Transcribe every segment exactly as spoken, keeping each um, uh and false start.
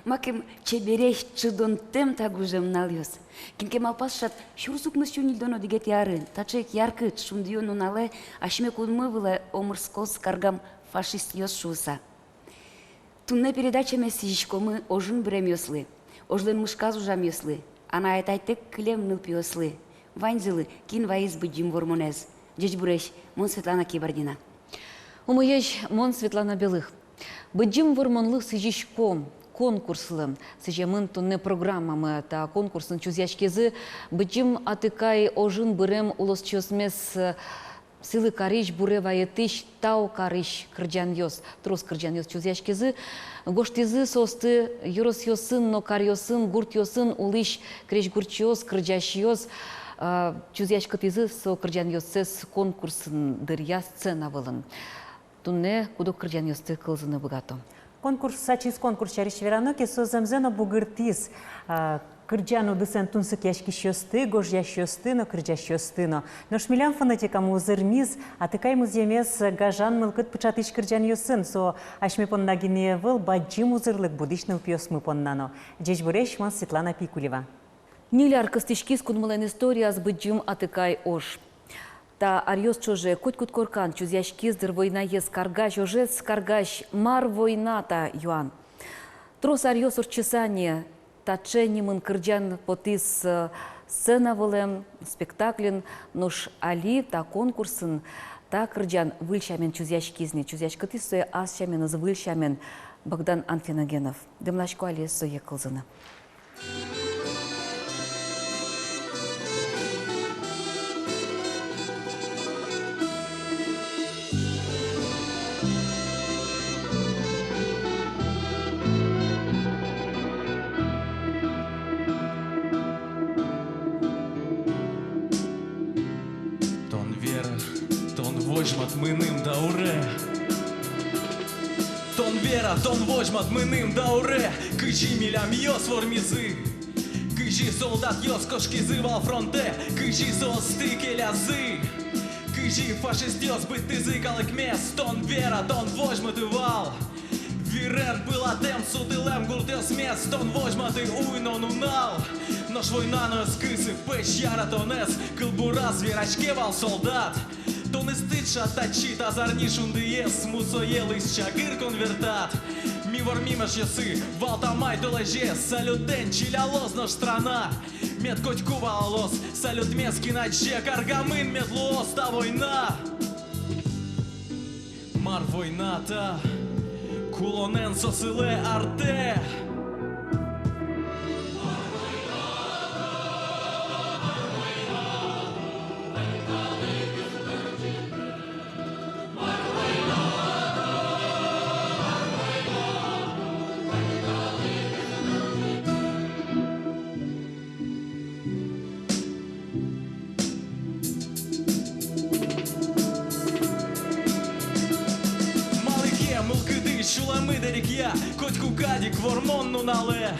Макем чебересь, чидонтэм та гужем нуналъёс. Кин ке малпаз шат, сюрс укмыс сю ньыльдон одӥгетӥ арын, таӵе ик яркыт, шундыё нуналэ асьме кунмы вылэ омырскоз каргам фашистъёс шуыса. Туннэ передачамес сӥзиськомы ожын быремъёслы, ожлэн мышказ ужамъёслы, анай-атайтэк кылем нылпиослы, ваньзылы, кин вайиз Быдӟым Вормонэз. Ӟечбуресь, мон Светлана Кибардина. Умоесь, мон Светлана Белых. Быдӟым Вормонлы сӥзиськом конкурслы сӥземын туннэ программамы. Та конкурсын чузъяськизы Быдӟым Атыкай ожын бырем улосчиосмес, э, сӥлы карись, буре вайытӥсь, тау карись кырӟанъёс. Трос кырӟанъёс чузъяськизы, гожтӥзы соосты ёросъёсын но каръёсын, гуртъёсын улӥсь крезьгурчиос, кырӟасьёс. А, чузъяськытӥзы со кырӟанъёссэс конкурсын дыръя сцена вылын. Туннэ куд-ог кырӟанъёсты кылзыны быгатом. Конкурс ачиз конкурс сярысь верано ке, со зэмзэ но бугыртӥз, а, кырӟан удысэн тунсыкъяськисьёсты, гожъясьёсты но, кырӟасьёсты но. Нош милям фонотекамы узырмиз Атыкай музъемез гажан мылкыд пыӵатӥсь кырӟанъёсын. Со асьме понна гинэ ӧвӧл, бадӟым узырлык будӥсь нылпиосмы понна но. Ӟечбуресь, мон Светлана Пикулева. Ньыль ар кыстӥськиз кунмылэн историяз Быдӟым Атыкай ож. Та аръёс ӵоже котькуд коркан чузъяськиз, дыр, войнаез каргась ожез, каргась. Мар война та юан? Трос аръёс ортчыса ни таӵе нимын кырӟан потӥз, э, сцена вылэ, спектакльын, нош али та конкурсын та кырӟан выль сямен чузъяськиз ни, чузъяськытӥз сое ас сяменыз, выль сямен, Богдан Анфиногенов. Дэмласько али сое кылзыны. Тон вера, тон возьмат мыным дауре. Тон вера, тон возьмат мыным дауре, кызьы милямъёс вормизы, кызьы солдатъёс кошкизы вал фронтэ, кызьы соосты келязы, кызьы фашистъёс быдтӥзы калыкмес. Тон вера, тон возьматы вал вирен пылатэм, сутылэм гуртъёсмес. Тон возьматы уй но нунал, нош война но ӧз кысы пӧсь яратонэз. Кылбураз вераське вал солдат: тон ыстыд шат татчы та зарни шундыез, мусое лыз чагыр конвертад. Ми вормим, эшъёсы, валтам ай толэзе, салютэн чилялоз нош страна. Мед котьку валалоз: салютмес кин адӟе, каргамын мед луоз та война. Мар война та, кулонэн со сылэ артэ? Малы ке мылкыды сюлэмы дэрикъя котьку кадь ик Вормон нуналэ.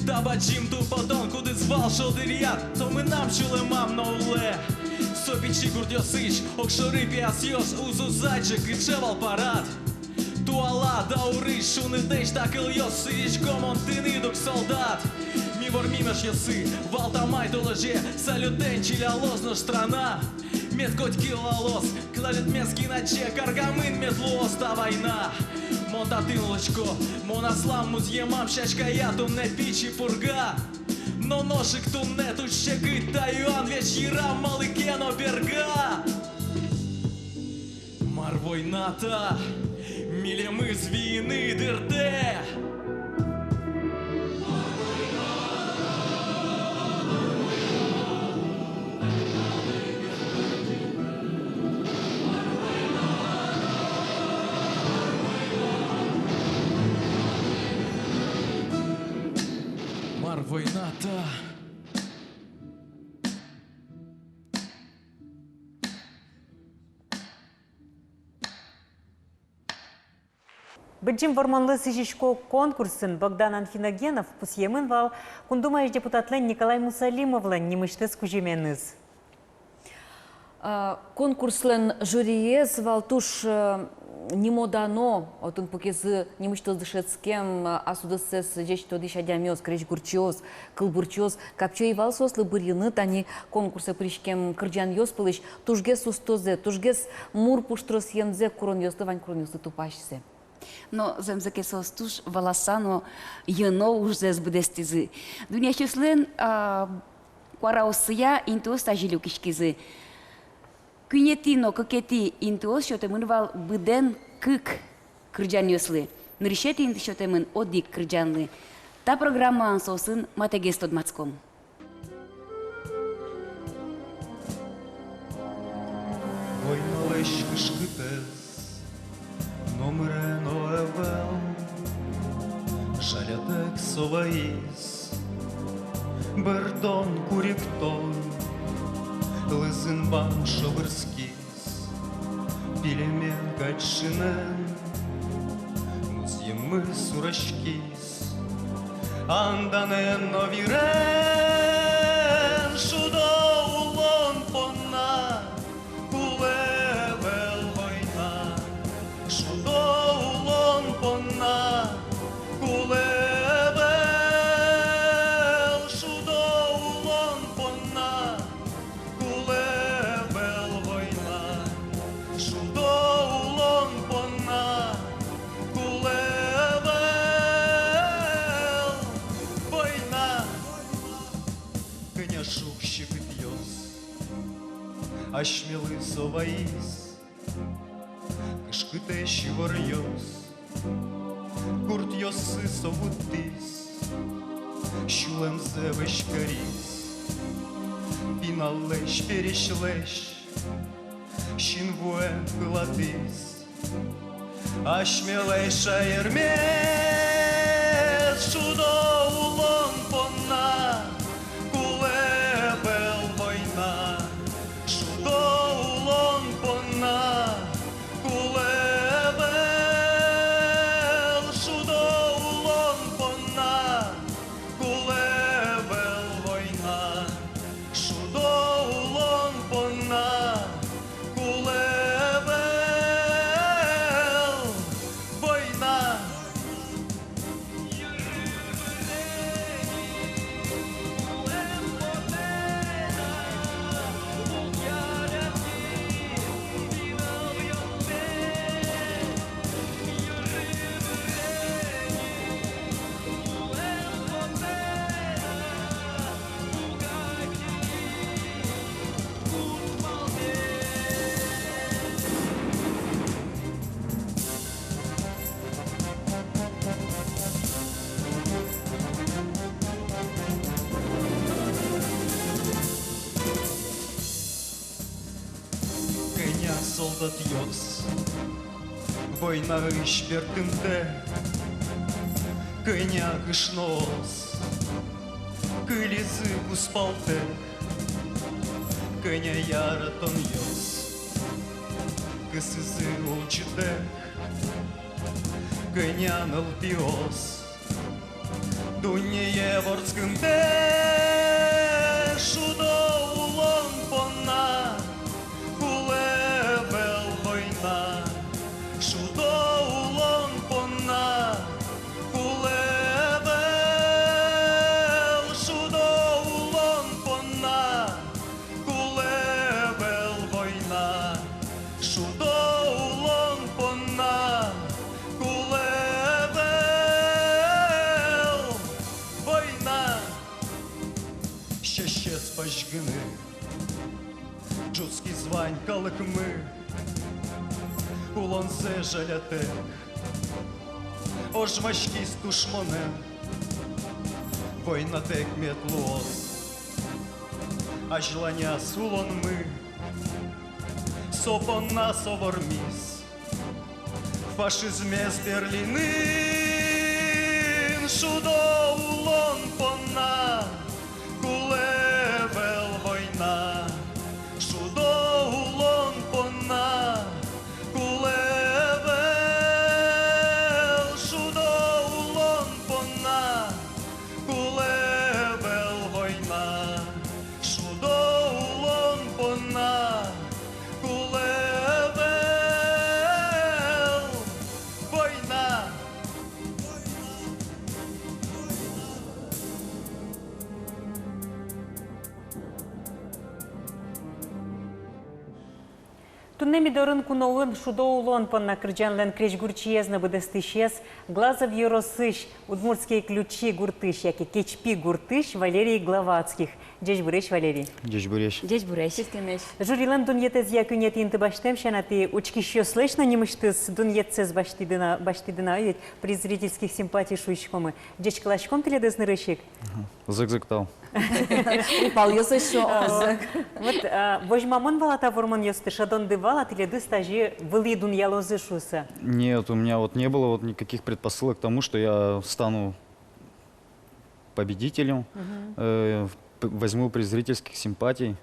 Та бадӟым тупатон, кудӥз вал шулдыръя, со мынам сюлэмам но улэ. Со пичи гуртъёсысь огшоры пиясъёс уз-уз адӟе, кыӵе вал парад. Туала даурысь шунытэсь та кылъёс: сӥзисько мон тыныд ук, солдат. Ми вормим, эшъёсы, валтам ай толэзе, салютэн чилялоз нош страна. Мед котьку валалоз: салютмес кин адӟе, каргамын мед луоз та война. Мон татын улӥсько, мон аслам музъемам сяськая туннэ, Пичи Пурга. Но нош ик туннэ туж секыт та юан, весь йырам малы ке но берга. Мар война та, милемыз виыны дыртэ? Мар война та? «Быдӟым Вормонлы сӥзисько» конкурсын Богдан Анфиногенов пусъемын вал Кун Думаысь депутатлэн Николай Мусалимовлэн нимысьтыз кузьыменыз. А, конкурслэн жюриез вал туж, э, нимо-дано, отын пукизы нимысьтыз дышетскем, э, ас удыссэс ӟеч тодӥсь адямиос, крезьгурчиос, кылбурчиос. Капчи ӧй вал соослы бырйыны тани конкурсэ пыриськем кырӟанъёс пӧлысь тужгес устозэ, тужгес мур пуштросъемзэ, куронъёслы, вань куронъёслы тупасьсэ. Но зэмзэ ке, соос туж валаса но йӧно ужзэс быдэстӥзы. Дунъясьёслэн, а, куараоссыя интыос тазьы люкиськизы. Куинетӥ но кыкетӥ интыос сётэмын вал быдэн кык кырӟанъёслы. Нырысетӥ инты сётэмын одӥг кырӟанлы. Та программаын соосын матэгес тодматском. Войналэсь кышкытэз номыре но ӧвӧл, жалятэк со вайиз. Бӧрдон, куриктон, лызын бам шобырскиз. Пилемен кадь шынен музъеммы сураськиз. Анданэн но вирен шудо улон понна кулэ ӧвӧл война. Шудо улон понна кулэ ӧвӧл, шудо улон понна кулэ ӧвӧл война. Шудо улон понна кулэ ӧвӧл война. Кӧня шуг-секытъёс асьмелы со вайиз. Кышкытэсь иворъёс гуртъёсы со вуттӥз, сюлэмзэ вӧсь кариз. Пиналлэсь, пересьлэсь синвуэн пылатӥз. Асьмелэсь шаермес шудо улон понна кулэ ӧвӧл война. Шудо улон понна кулэ ӧвӧл, шудо улон понна кулэ ӧвӧл война. Шудо улон понна кулэ ӧвӧл война. Кӧня солдатъёс войнаысь бертымтэ, кӧня кышноос кылизы кузпалтэк, кӧня яратонъёс кысӥзы улӟытэ, кӧня нылпиос дуннее вордскымтэ. Шудо улон понна кулэ ӧвӧл война. Шудо улон понна кулэ ӧвӧл, шудо улон понна кулэ ӧвӧл война. Шудо улон понна кулэ ӧвӧл война. Сьӧсез пазьгыны ӝутскиз вань калыкмы, улонзэ жалятэк ожмаськиз тушмонэн. Войнатэк мед луоз азьланяз улонмы, со понна со вормиз фашизмез Берлинын. Шудо улон понна кулэ ӧвӧл война. Шудо улон понна кулэ ӧвӧл, шудо улон понна кулэ ӧвӧл война. Шудо улон понна Туннэ ми дорын куноын шудо улон понна кырӟанлэн крезьгурчиез но быдэстӥсез, Глазов ёросысь Удмуртские Ключи гуртысь яке Кечпи гуртысь Валерий Главатских. Ӟечбуресь, Валерий. Ӟечбуресь. Ӟечбуресь. Ӟечбуресь. Жюрилэн дунъетэзъя куинетӥ инты басьтэм сяна, тӥ учкисьёслэсь но нимысьтыз дунъетсэс басьтӥды на, басьтӥды на, ӧй ведь, приз зрительских симпатий шуиськомы. Ӟечкыласьком тӥледыз нырысь ик. Мгм. Зӧк-зӧк тау. Уйпалъёс эшшо. А, зӧк. Вот, а, возьмамон вал-а та вормонъёсты, шӧдонды вал-а тӥледыз тазьы вылӥ дунъялозы шуыса? Нет, у меня вот не было вот никаких предпосылок к тому, что я стану победителем, Мгм. э, в-, п-, возьму приз зрительских симпатий.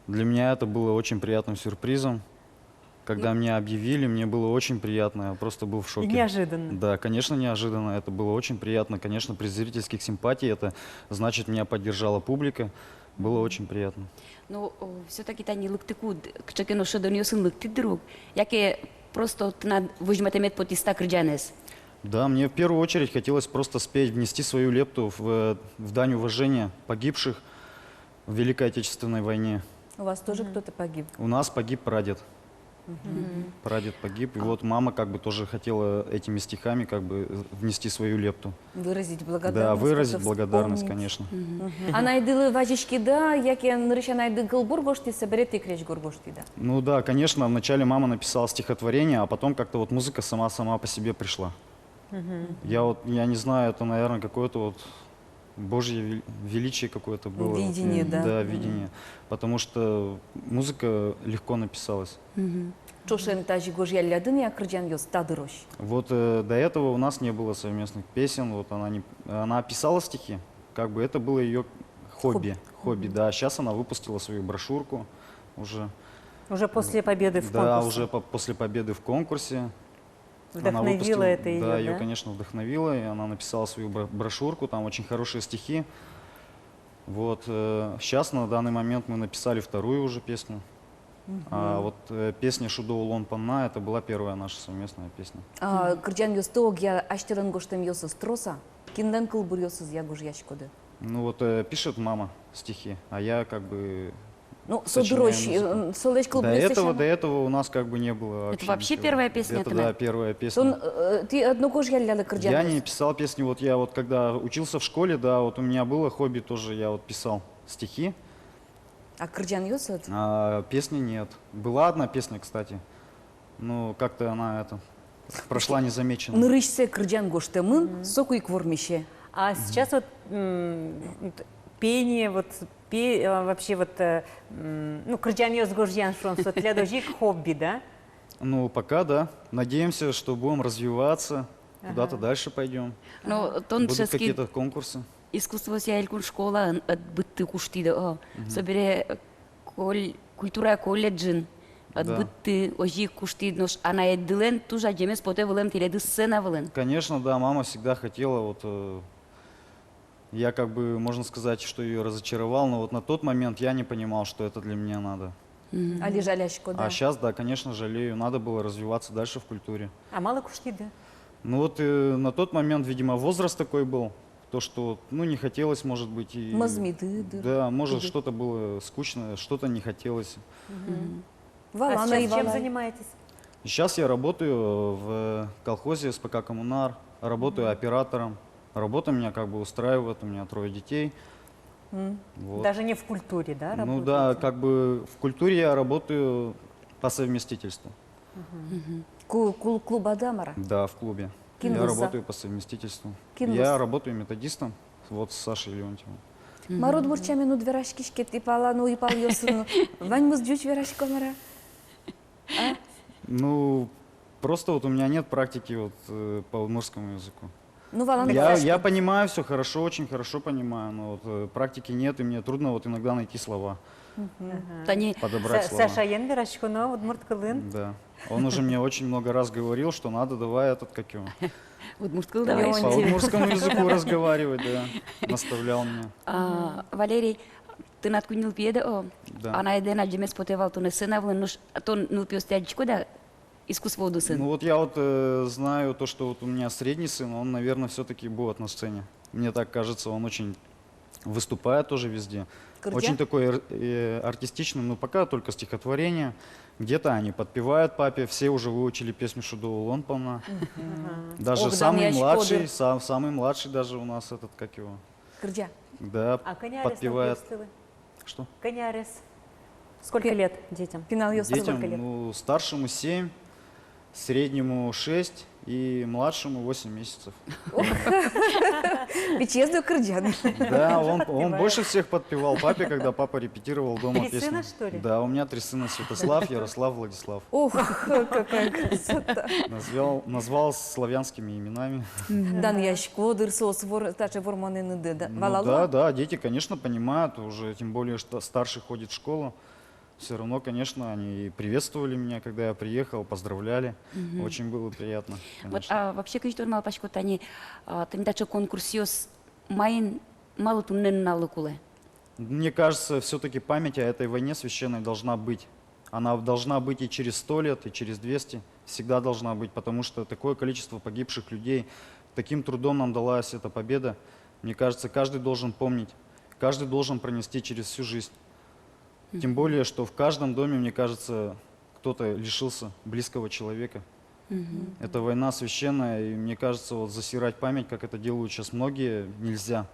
Для меня это было очень приятным сюрпризом. Когда И меня объявили, мне было очень приятно, я просто был в шоке. И неожиданно. Да, конечно, неожиданно. Это было очень приятно. Конечно, приз зрительских симпатий, это значит, меня поддержала публика. Было очень приятно. Ну, о, всё-таки тани лыктыкуд, кыӵе ке но шӧдонъёсын лыктӥд дыр ук, яке просто тынад возьматэмед потӥз та кырӟанэз? Да, мне в первую очередь хотелось просто спеть, внести свою лепту в, э, в дань уважения погибших в Великой Отечественной войне. У вас тоже Мгм. кто-то погиб? У нас погиб прадед. Мгм. Прадед погиб. И А. вот мама как бы тоже хотела этими стихами как бы внести свою лепту. Выразить благодарность, Да, выразить как-то благодарность, вспомнить. конечно. Мгм. Мгм. Анайдылы вазиськиды-а, яке нырысь анайды кылбур гожтӥз, собере тӥ крезьгур гожтӥды-а? Ну да, конечно, вначале мама написала стихотворение, а потом как-то вот музыка сама, сама по себе пришла. Мгм. Я вот, я не знаю, это, наверное, какое-то вот Божье вел-, величие какое-то было. Видение, Мгм. да? Да, Мгм. видение. Потому что музыка легко написалась. Мгм. Ӵошен тазьы гожъялляды-а кырӟанъёс та дырозь? Вот, э, до этого у нас не было совместных песен. Вот она не, она писала стихи, как бы это было её хобби. Хоб-, Хобби, Мгм. да. Сейчас она выпустила свою брошюрку уже. Уже после победы в Да, конкурсе? уже по-, после победы в конкурсе. Она Вдохновило выпустила, это её, да, её, да? конечно, вдохновило, и она написала свою бро-, брошюрку, там очень хорошие стихи. Вот, э, сейчас, на данный момент, мы написали вторую уже песню. Мгм. А вот, э, песня «Шудо улон понна», это была первая наша совместная песня. А, Мгм. кырӟанъёсты огъя асьтэлэн гожтэмъёсыз трос-а? Кинлэн кылбуръёсызъя гожъяськоды? Ну вот, э, пишет мама стихи, а я как бы Ну, со сочиняю дырозь, музыку. э, солэсь До кылбуръёссэ этого, сяна? до этого у нас как бы не было Это вообще вообще ничего. первая песня Это, тынад? да, первая песня. Тон, э, тӥ одно гожъяллялэ кырӟанъёс? Я не писал песни, вот я вот когда учился в школе, да, вот у меня было хобби тоже, я вот писал стихи. А кырӟанъёс вот? А, песни нет. Была одна песня, кстати. Ну, как-то она, это, прошла незамеченной. Нырысьсэ кырӟан гожтэмын, Мгм. соку ик вормисе. А сейчас вот, м, т-, пение, вот, пе-, а, вообще вот, э, м, ну, кырӟанъёс гожъян, шуом, со тӥляд озьы ик хобби, да? Ну, пока да. Надеемся, что будем развиваться, куда-то Ага. дальше пойдём. Ну, тон Будут дышетскид какие-то конкурсы. Искусствоосъя элькун школаын, ӧд быдтӥ, куштӥд, о. Мгм. Собере, э, коль-, культура колледжын, ӧд Да. быдтӥ, озьы ик куштӥд, нош анаедылэн туж адӟемез потэ вылэм тӥледыз сцена вылын. Конечно, да, мама всегда хотела, вот, э, я как бы, можно сказать, что её разочаровал, но вот на тот момент я не понимал, что это для меня надо. Мгм. Али жаляськод-а? А щас, да, конечно, жалею. Надо было развиваться дальше в культуре. А малы куштӥды? Ну вот, э, на тот момент, видимо, возраст такой был, то, что, ну, не хотелось, может быть, и Мӧзмиды, дыр. Да, может, Мгм. что-то было скучно, что-то не хотелось. Мгм. Мгм. А Валана сейчас и чем валай. занимаетесь? Сейчас я работаю в колхозе С П К «Коммунар», работаю Мгм. оператором. Работа меня как бы устраивает, у меня трое детей. М. Вот. Даже не в культуре, да, Ну да, работаете? как бы в культуре я работаю по совместительству. Мгм. Мгм. Ку-, кул-, клубады-а, мар-а? Да, в клубе. Кин луыса? Я работаю по совместительству. Кин луыса? Я работаю методистом, вот с Сашей Леонтьевым. Мгм. Мар удмурт сямен уд вераськиське, тӥ пала, ну, уйпалъёсын ваньмыз ӟуч верасько, мар-а? А? Ну, просто вот у меня нет практики вот, э, по удмуртскому языку. Ну, валан Я, вераськод. я понимаю всё хорошо, очень хорошо понимаю, но вот, э, практики нет, и мне трудно вот иногда найти слова. Мгм. Ага. Тани Подобрать Са-, слова. Сашаен вераськоно удмурт кылын? Да. Он уже мне очень много раз говорил, что надо давай этот, как его, Удмурт кыл давай. По удмуртскому языку разговаривать, да. Наставлял меня. А, Валерий, тынад куинь нылпиед, о, Да. анаедлэн адӟемез потэ вал тонэ сцена вылын, нош тон нылпиостэ адӟиськод-а искусство удысын? Ну вот я вот, э, знаю то, что вот у меня средний сын, он, наверное, всё-таки будет на сцене. Мне так кажется, он очень выступает тоже везде. Кырӟа? Очень такой ар-, э, артистичный, но пока только стихотворение. Где-то они подпевают папе, все уже выучили песню «Шудо улон понна». Мгм. Даже самый младший, са-, самый младший даже у нас этот, как его? Кырӟа. Да, подпевает. А кӧня арес нылпиостылы? Что? Кӧня арес? Сколько лет детям? Пиналъёс. Детям, сколько лет? Ну, старшему семь, среднему шесть и младшему восемь месяцев. Пичиез но кырӟа. Да, он, он больше всех подпевал папе, когда папа репетировал дома песню. Три сына, что ли? Да, у меня три сына: Святослав, Ярослав, Владислав. Ох, какая красота. Назвал, назвал славянскими именами. Мгм. Данъясько дыр соос вор-, таӵе вормонэныды, да? Ну валало? Да, да, дети, конечно, понимают уже, тем более, что старший ходит в школу. Всё равно, конечно, они приветствовали меня, когда я приехал, поздравляли. Мгм. Очень было приятно, конечно. Вот, а вообще, кызьы тон малпаськод, тани, а, тани таӵе конкурсъёс маин, малы туннэ нуналлы кулэ? Мне кажется, всё-таки память о этой войне священной должна быть. Она должна быть и через сто лет, и через двести. Всегда должна быть, потому что такое количество погибших людей, таким трудом нам далась эта победа. Мне кажется, каждый должен помнить, каждый должен пронести через всю жизнь. Тем более, что в каждом доме, мне кажется, кто-то лишился близкого человека. Мгм. Это война священная, и мне кажется, вот засирать память, как это делают сейчас многие, нельзя.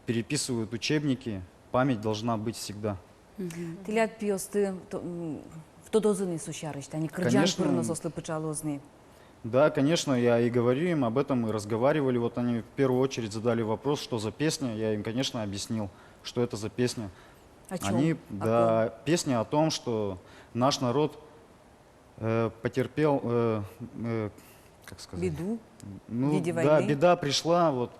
Переписывают учебники, память должна быть всегда. Мгм. Тӥляд пиосты то-, м, тодозы ни со сярысь, тани кырӟан пыр но соослы пыӵалоз ни. Да, конечно, я и говорю им об этом, мы разговаривали, вот они в первую очередь задали вопрос, что за песня, я им, конечно, объяснил, что это за песня. О чём? Они, да, песня о том, что наш народ, э, потерпел, э, э, как сказать? Беду? Ну, да, беда пришла, вот,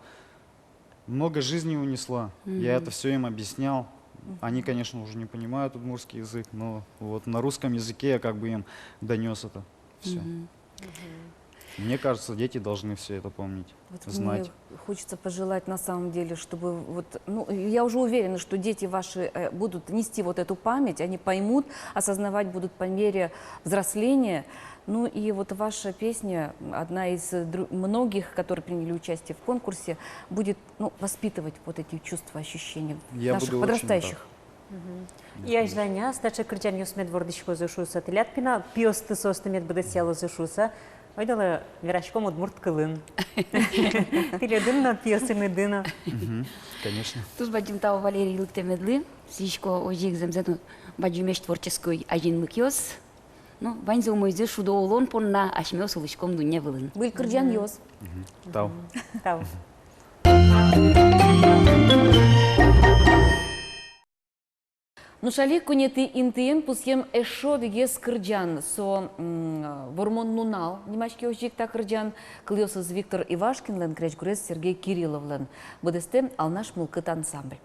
много жизней унесла. Мгм. Я это всё им объяснял. Мгм. Они, конечно, уже не понимают удмуртский язык, но вот на русском языке я как бы им донёс это всё. Мгм. Мне кажется, дети должны всё это помнить, знать. Вот мне хочется пожелать, на самом деле, чтобы вот, ну, я уже уверена, что дети ваши, э, будут нести вот эту память, они поймут, осознавать будут по мере взросления. Ну и вот ваша песня, одна из, э, дру-, многих, которые приняли участие в конкурсе, будет, ну, воспитывать вот эти чувства, ощущения наших подрастающих. Я буду очень рад. Мгм. И азьланяз таӵе кырӟанъёс мед вордӥськозы шуыса, тӥляд пина-, пиосты соосты мед быдэсъялозы шуыса, ойдолэ вераськом удмурт кылын. Тӥледын но, пиосыныды но. Мгм. Конечно. Туж бадӟым тау, Валерий, лыктэмедлы. Сӥзисько озьы ик зэмзэ но бадӟымесь творческой азинлыкъёс. Ну, ваньзэ умойзэ шудо улон понна асьмеос улӥськом дунне вылын. Выль кырӟанъёс. Мгм. Тау. Тау. Нош али куинетӥ интыен пусъем эшшо одӥгез кырӟан. Со, м, «Вормон нунал» нимаське озьы ик та кырӟан. Кылъёсыз Виктор Ивашкинлэн, крезьгурез Сергей Кирилловлэн. Быдэстэ «Алнаш мылкыд» ансамбль.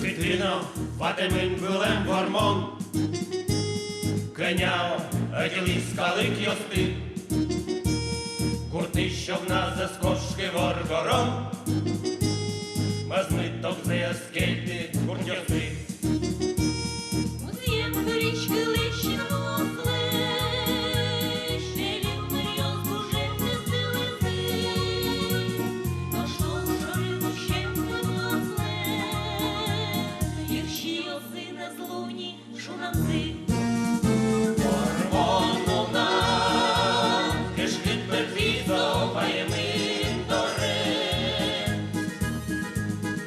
Кытын но ватэмын вылэм вормон, кӧня ӧтьылӥз калыкъёсты. Гуртысь огназ ӧз кошкы воргорон, мӧзмыт огзэ ӧз кельты гуртъёсы. Музъем пыриськылӥсь нуослэсь, шелем нуослэсь гужем кыстылӥзы. Нош шоры усем нуослэсь йырсиосын ӧз луы ни шунамзы. Вормон нунал кышкыт пыртӥз со ваемын доры.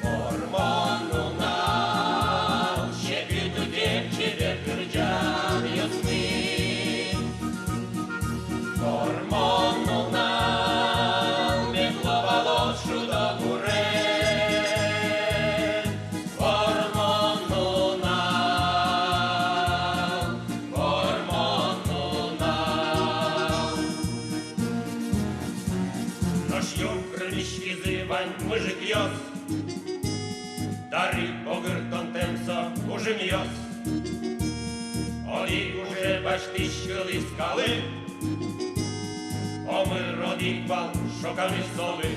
Вормон нунал секыт утем чебер кырӟанъёсмы. Вормон нунал мед лобалоз шудо гурез. Вормон нунал, вормон нунал. Нош югдырмиськизы вань мыжыкъёс, дары богыртонтэм со кужымъёс. Одӥг уже басьтӥськылӥз калык, омыр одӥг вал шоканы солы.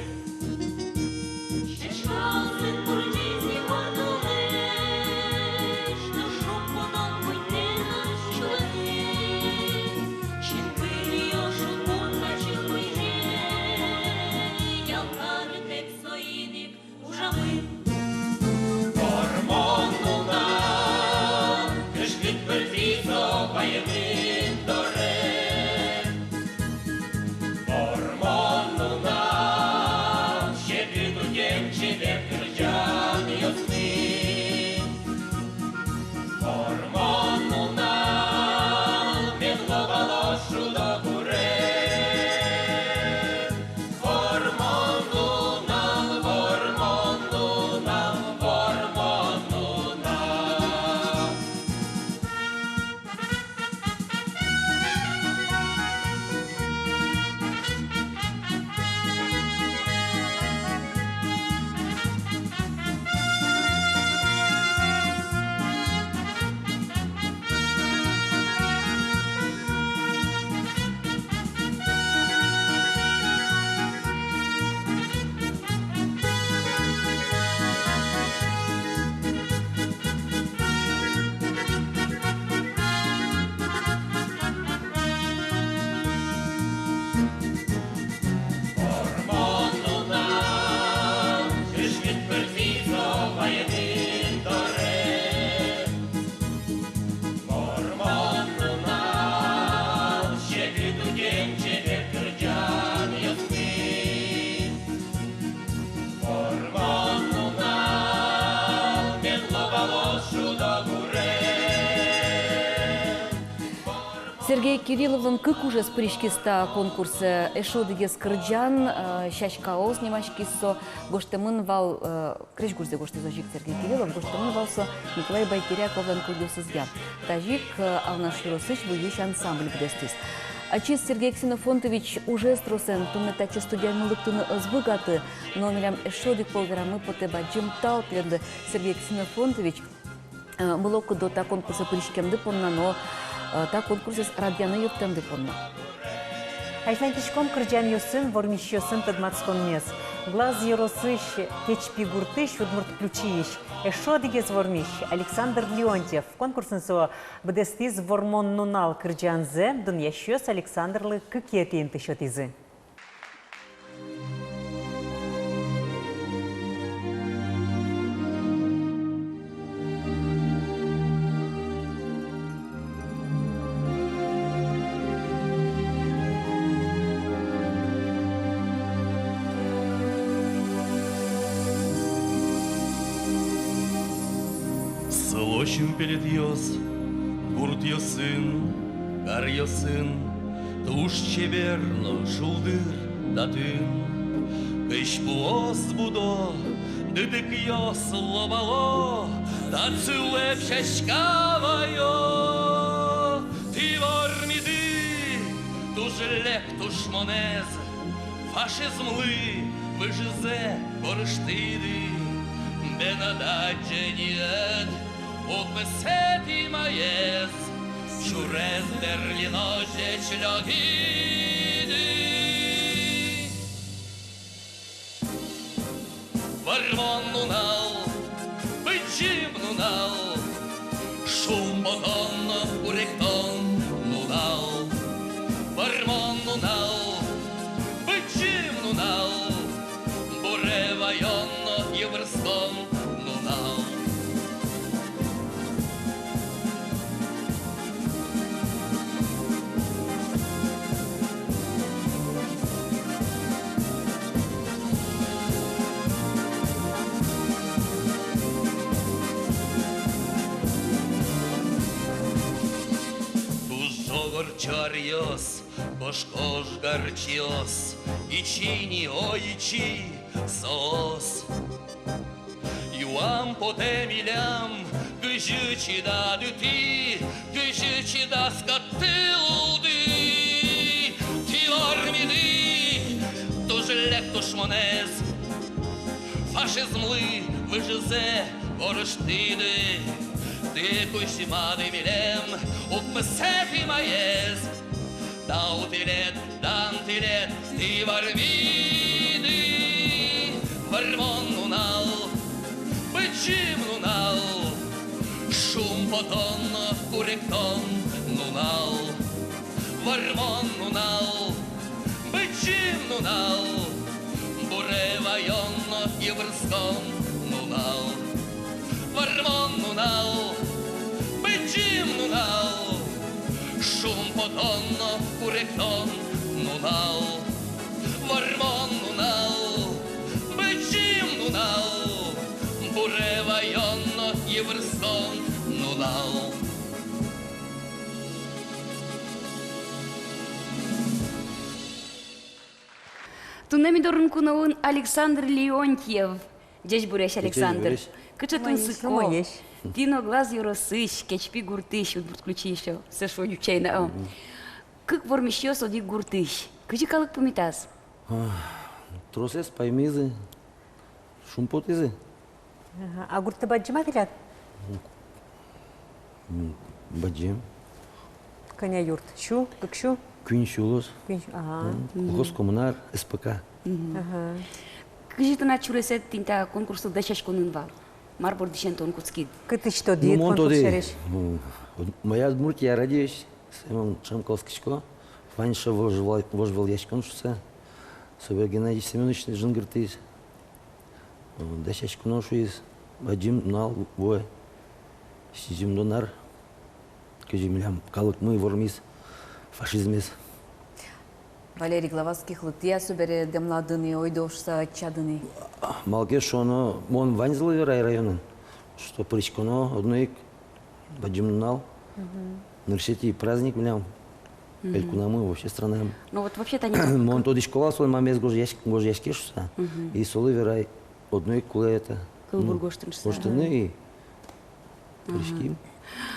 Вормон нунал, кышкыт пыртӥ со ваемын доры. Вормон нунал, секыт утем чебер кырӟанъёсты. Вормон нунал, мед лобало шудо гурен. Вормон нунал, вормон нунал, вормон нунал. Вормон нунал, кышкыт пыртӥ со ваемын доры. Вормон нунал, секыт утем чебер кырӟанъёсты. Вормон нунал, мед лобало шудо гурен. Сергей Кирилловлэн кык ужез пыриськиз та конкурсэ. Эшшо одӥгез кырӟан, э, «Сяськаос» нимаськиз со, гожтэмын вал, э, крезьгурзэ гожтӥз озьы ик Сергей Кириллов, гожтэмын вал со Николай Байкиряковлэн кылъёсызъя. Тазьы ик, э, Алнаш ёросысь «Вуись» ансамбль быдэстӥз. Ачиз Сергей Ксенофонтович ужез тросэн туннэ татчы студиямы лыктыны ӧз быгаты, но милям эшшо одӥг пол верамы потэ. Бадӟым тау тӥледлы, Сергей Ксенофонтович, э, мылокыдо та конкурсэ пыриськемды понна но, э, та конкурсэз радъяны юрттэмды понна. Азьланьтӥськом кырӟанъёсын вормисьёсын тодматсконмес. Глаз ёросысь Кечпи гуртысь, удмурт ключиысь эшшо одӥгез вормись Александр Леонтьев. Конкурсын со быдэстӥз «Вормон нунал» кырӟанзэ. Дунъясьёс Александрлы кыкетӥ инты сётӥзы. Сылосьын пелетъёс гуртъёсын, каръёсын, туж чебер но шулдыр татын. Кызьпуос будо, дыдыкъёс лобало, татчы улэп сяська вайо. Тӥ вормиды туж лек тушмонэз, фашизмлы выжызэ горыштӥды. Бен адӟе ни ӧд укмысэтӥ маез, сюрес Берлинозь ӟеч лёгиды. Вормон нунал, быдӟым нунал, шумпотон но уректон нунал. Вормон нунал, быдӟым нунал, буре ваён но йыбырскон нунал. Туж ог ортчо аръёс, кошкож гарчиос, ичи ни, о, ичи соос. Юам потэ милям, кызьы чидады тӥ, кызьы чидаз кадь тӥ лулды. Тӥ вормиды туж лек тушмонэз, фашизмлы выжызэ горыштӥды. Тӥ кузьмады милем укмысэтӥ маез. Тау тӥлед, дан тӥлед, тӥ вормиды. Вормон нунал, Потон, куректон нунал, вормон нунал, быдӟым нунал, буре ваён, йыбырскон нунал, вормон нунал, быдӟым нунал, шумпотон, куректон нунал, вормон нунал, быдӟым нунал, буре ваён, йыбырскон нунал. Туннэ ми дорын куноын Александр Леонтьев. Ӟечбуресь, Александр. Ӟечбуресь. Кыӵе тунсыко. Умоесь, умоесь. Тӥ но Глаз ёросысь, Кечпи гуртысь, удмурт ключи ещё, сыӵе ӟуч ай на, о. Мгм. Кык вормисьёс одӥг гуртысь. Кызьы калык пумитаз? А, тросэз паймизы, шумпотӥзы. Ага. А гуртты бадӟым-а тӥляд? М, бадӟым. Кӧня юрт? Сю, кык сю? Куинь сю луоз. Куинь сю, ага. М, колхоз, коммунар, С П К. Мгм. Ага. Кызьы тынад сюресэд тӥни та конкурслы дасяськонын вал? Мар бордысен тон кутскид? Кытысь тодӥд конкурс сярысь? Ну, мон тодӥ, м, «Моя Удмуртия» радиоысь. Сое мон ӵем ке оскисько, вань со вожвыл-, вожвылъяськон шуыса. Собере Геннадий Семёныч жингыртӥз. Дасяськоно шуиз, бадӟым нал вуэ. Сизьымдон ар, кызьы милям калыкмы вормиз фашизмез. Валерий Главатских лыктэ-а собере дэмлады ни, ойдо шуыса ӧтчады ни? Малы ке шуоно, мон ваньзылы верай районын, что пыриськоно одно ик бадӟым нунал. Мгм. Нырысетӥ праздник милям. Мгм. Элькунамы, вообще странаямы. Ну вот вообще-то они как... Мон тодӥсько вал солэн мамаез гожъясь-, гожъяське шуыса. Мгм. И солы верай, одно ик кулэ это, кылбур, ну, гожтыны шуыса. Гожтыны и... Ага. Пыриським.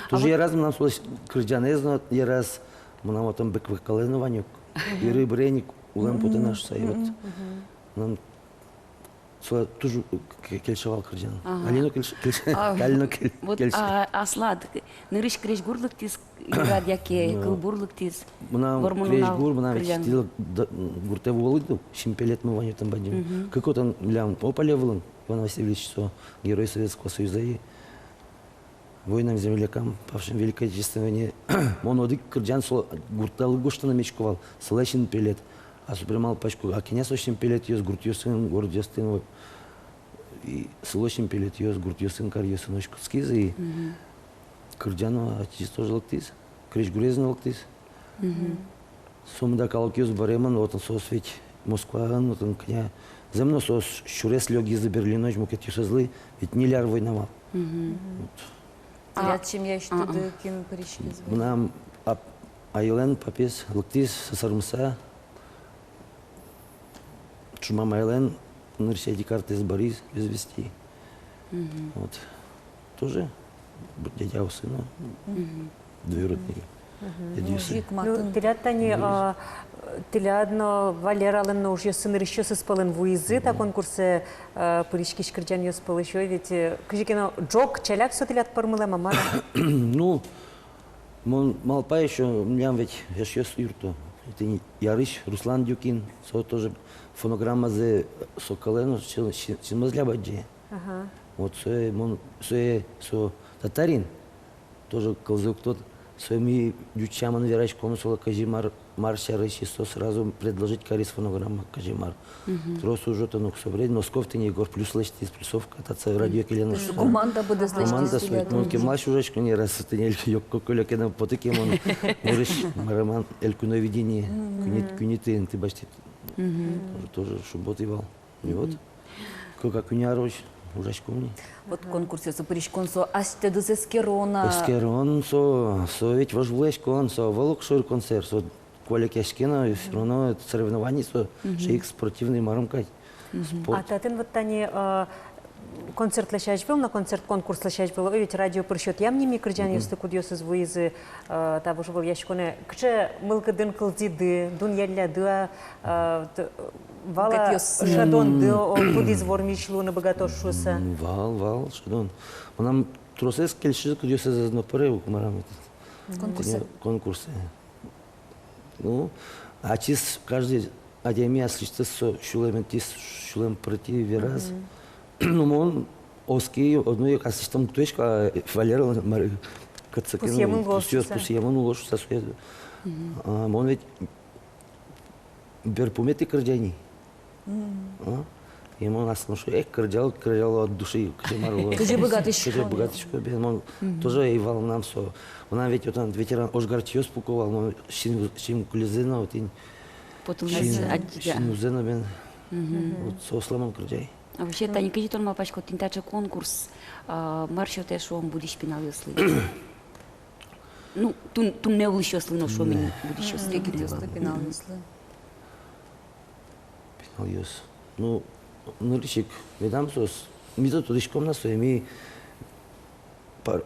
А вот туж яраз мынам солэсь кырӟанэз но, яраз мынам отын бык-, бык-, вокалэз но вань ук. Мгм. Йыры-быры ик улэм потэ на шуыса, и вот. Мгм. Мынам со туж к-, кельше вал кырӟан. Ага. Али но кельше, кельше. А, али но кел-, вот, кельше. А, аслад нырысь крезьгур лыктӥз, юрад яке, ну, кылбур лыктӥз? Мынам крезьгур, мынам ведь тӥлок д-, гуртэ вуылӥд ук, синпелетмы вань отын бадӟым. Мгм. Кык отын милям Ополе вылын, Иван Васильевич, со Герой Советского Союза и воинам-землякам, павшим в Великой Отечественной войне. Мон одӥг кырӟан со гуртъёслы гожтыны мечко вал, солэсь синпелет. А со прям малпасько, а кӧня со синпелетъёс гуртъёсын, городъёсын, вот. И солэсь синпелетъёс гуртъёсын, каръёсын озьы кутскиз, и... Мгм. Кырӟан но ачиз тоже лыктӥз, крезьгурез но лыктӥз. Мгм. Сомында калыкъёс быремын, вот соос ведь Москваын, вот кӧня. Зэм но соос сюрес лёгизы Берлинозь мукетъёсызлы, ведь ньыль ар война вал. Мгм. Вот. Тӥляд семьяысьтыды кин пыриськиз вал? Мынам ап-, айылэн папез лыктӥз сӧсырмыса. Ӵума майлэн нырысетӥ картэз бӧрысь без вести. Мгм. Вот. Тоже б-, дядяосы но. Мгм. Двоюродный. Мгм. Дядяосы. Ну, тӥляд тани, а, тӥляд но Валералэн но ужъёссы нырысьёсыз пӧлын вуизы та конкурсэ, а, пыриськись кырӟанъёс пӧлысь, ой, ведь, э, кызьы ке но ӝог, ӵаляк со тӥляд пӧрмылэм-а, мар-а? Ну, мон малпай ещё, милям ведь эшъёс юртто. Тӥни Ярысь Руслан Дюкин, со тоже фонограммазэ со кылэ но, син-, син-, синмыз ляб адӟе. Ага. Вот сое мон, сое, со татарин, тоже кылзэ уг тодӥськы, сое ми ӟуч сямен вераськом солы, кызьы мар, мар сярысь, и со сразу предложить кариз фонограмма, кызьы мар. Мгм. Трос ужо тынык со бред, Москов тӥни Егор Плюс лэсьтӥз, Плюсовка, татчы радио келяны. Мгм. Команда быдэс лэсьтӥз. Команда со, мон кемалась ужасько ни раз, тӥни эль-, ёк-, кӧлёкена потӥ ке мон, нырысь, мар-а, мон, Элькуновидение, мгм, куинь-, куиньметӥ инты басьтӥ. Мгм. Тоже, тоже шумпотӥ вал. И вот. Мгм. Кык-а, куинь арозь ужаськом ни. Вот конкурсъёсы пыриськон со асьтэдыз эскерон-а? Эскерон со, со ведь вожвылъяськон, со ӧвӧл огшоры концерт, со куалекъяське но, всё равно это соревнование, со, мгм, шейк спортивный, марым кадь. Мгм. Спорт. А татын вот тани, э, концертлэсь азьвыл но, концерт-конкурслэсь азьвыл, ой, ведь радио пыр сётъям ни ми кырӟанъёсты, мгм, кудъёсыз вуизы, э, та вожвылъяськонэ. Кыӵе мылкыдын кылзӥды, дунъялляды-а, э, т-, вал-а, мукетъёс, шӧдонды, о, кудӥз вормись луыны быгатоз шуыса? М, вал, вал шӧдон. Мынам тросэз кельшиз, кудъёсыз ӧз но пыре ук, мар-а, мон, этот, конкурсэ. Конкурсэ. Ну, ачиз каждый адями аслэсьтыз со сюлэмыныз, сюлэм пыртӥ, вераз. Мгм. Ну, мон оскисько, ну, ик аслэсьтым уг тодӥськы, а Валера, мар-, Кытчы ке но пусъемын луоз шуса, пусъемын луоз шуса, сое. А мон ведь берпуметӥ кырӟа ни. А? И мон аслым шуо: эх, кырӟало, кырӟало от души, кызьы мар луоз. Кызьы быгатӥсько. Кызьы быгатӥсько, бен, мон тоже ӧй вал, мынам со. Мынам ведь отын ветеран ожгарчиос пуко вал, мон син, син кылизы но отын. Потылӥз. Син, адӟиды. Син узы но, бен. Вот соослы мон кырӟай. А вообще, тани кызьы тон малпаськод, тӥни таӵе конкурс, а, мар сётэ, шуом, будӥсь пиналъёслы? Ну, тун-, туннэ улӥсьёслы но, шуом ини, будӥсьёслы. Егитъёслы, пиналъёслы. Пиналъёс. Ну, нырысь ик, медам соос, ми то тодӥськом на сое, ми пар-,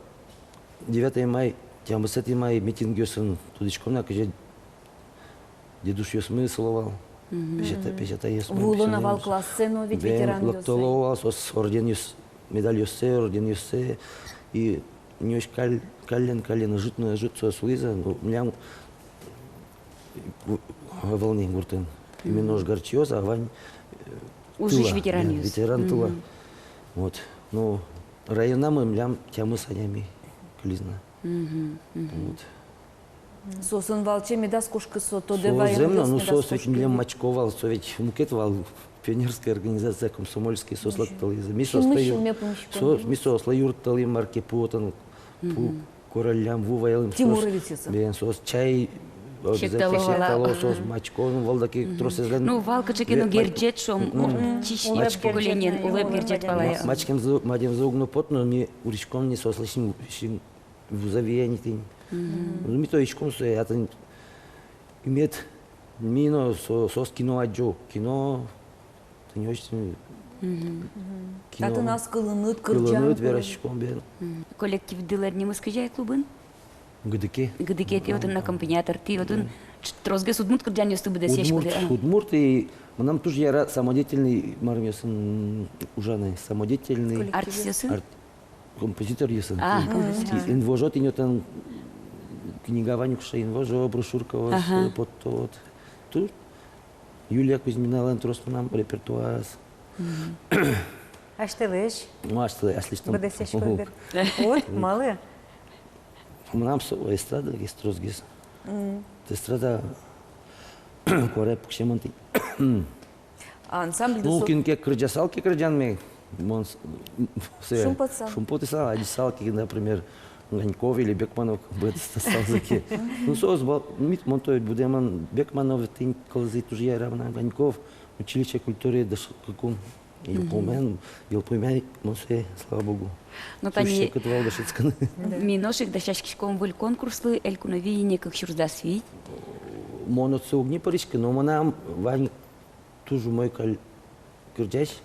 девятое май, тямысэтӥ май митингъёсын тодӥськом на, кызьы дедушъёсмы сыло вал. Мгм. Песята-, песятайёсмы, вуыло на вал классэ но ведь ветеранъёс. Бен, лыктыло вал соос орденъёс, медальёссэ, орденъёссэ. И нёсь кал-, каллен, каллен, ӧжыт но ӧжыт соос луизы, ну, милям у-, ӧвӧл ни гуртын именно ожгарчиос, а вань, э, ужысь тыла, ветеранъёс. Ветеран тыла. Мгм. Вот. Ну, районамы милям тямыс адями кылиз на. Мгм, мгм. Вот. Соосын валче медаз кошкы со тодэ ваемъёс, ну, соос ведь милям мачко вал, со ведь мукет вал, пионерская организация, комсомольский, соос лыктылӥзы. Ми соослы юрттылӥм, мар ке, пу отын, пу кораллям, ву ваяллям. Тимуровецъёс. Бен, соос чай обязательно сектало, соос мачко, ну, вал дак ик тросэзлэн. Ну, вал кыӵе ке но герӟет, шуом, чись поколениен улэп герӟет вал ай. Мачкемзы, мадемзы уг но поты но, ми уриськом ни соослы син, син вуза вияни тӥни. Мгм. Ну, ми то иськом сое, а тӥни мед ми но со-, соос кино адӟо, кино, тӥни озьы тӥни. Мгм. Кино. Татын ас кылыныд, кырӟан кылыныд, кылыныд вераськом, бен. Мгм. Коллективдылэн нимыз кызьы ай клубын? Гыдыке. Гыдыке, тӥ отын аккомпаниатор, тӥ отын. Мгм. Тросгес удмурт кырӟанъёсты быдэсъяськоды. Удмурт, удмурт, и мынам туж яра самодеятельный, мар, м, ужаны, самодеятельный. Артистъёсын? Арт-, композиторъёсын. А, композитор. И инвожо тӥни отын, книга вань ук шуса, инвожо, брошюркаос, ага, э, поттод. Туж Юлия Кузьминалэн трос мынам репертуарез. Мгм. Асьтэлэсь? Ну, асьтэлэсь, аслэсьтым. Быдэсъяськоды дыр. Вот, малы? Мынам со эстрадагес тросгес. Мгм. Эстрада куаре пуксемын тӥни. А ансамбльды... Ну, со кин ке кырӟасал ке кырӟанме, мон с-, м, сое шумпотысал, шумпотысал, адӟысал ке, например, Огоньков или Бекманов быдэстысалзы ке. Ну, соос вал, мит, мон то ведь будэмын Бекманов, тӥни кылзы туж яра мынам, Огоньков, училище культуры дышетскыкум. Йылпумъян, йылпумъян мон сое, слава богу. Ну, тани секыт вал дышетскыны. Ми нош ик дасяськиськом выль конкурслы, «Элькуновидение кык сюрс дас вить». Мон отсы уг ни пыриськы, но мынам вань туж умой каль-, кырӟась.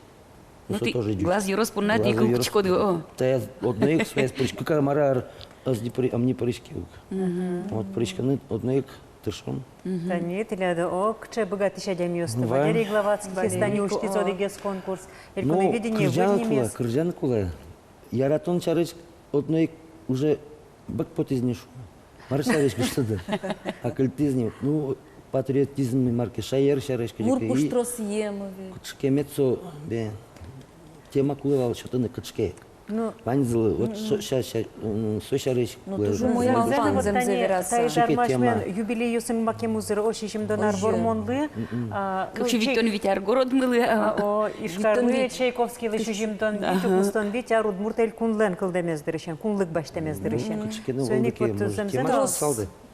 Ну, со тоже ӟуч. Глаз ёрос понна тӥ кылӥськоды, о. Таяз одно ик, сояз пыриськы ке, мар-а, ӧз ни пыри-, ӧм ни пыриське ук. Мгм. Вот пыриськыны одно ик тыршом. Мгм. Тани тӥляд, о, кыӵе быгатӥсь адямиосты. Валерий Главатских, Валерий, тани усьтӥз одӥгез конкурс. Ну, «Элькуновидение» кырӟан кулэ, кырӟан кулэ. Яратон сярысь одно ик уже бык потӥз ни, шуо. Мар сярысь гожтӥды? Акыльтӥз ни. Ну, патриотизм, мар ке, шаер сярысь кыӵе ке. Мур пуштросъем ведь. Кыӵе ке мед со, бен, тема кулэ вал сётыны кыӵе ке. Ну. Ваньзылы, вот, м-м, со, ся-, ся-, м, со сярысь. Ну, туж умой малпан, зэмзэ вераса. Тани, тани, тани, юбилейёсын макем узыр, о, сизьымдон ар Вормонлы, м-м, а, ну, кык сю витьтон вить ар городмылы, а, о, Ижкарлы, Чайковскийлы сизьымдон вить, ага, укмыстон вить ар Удмурт Элькунлэн кылдэмез дырысен, кунлык басьтэмез дырысен. Ну, кыӵе ке но, соин ик вот зэмзэ трос.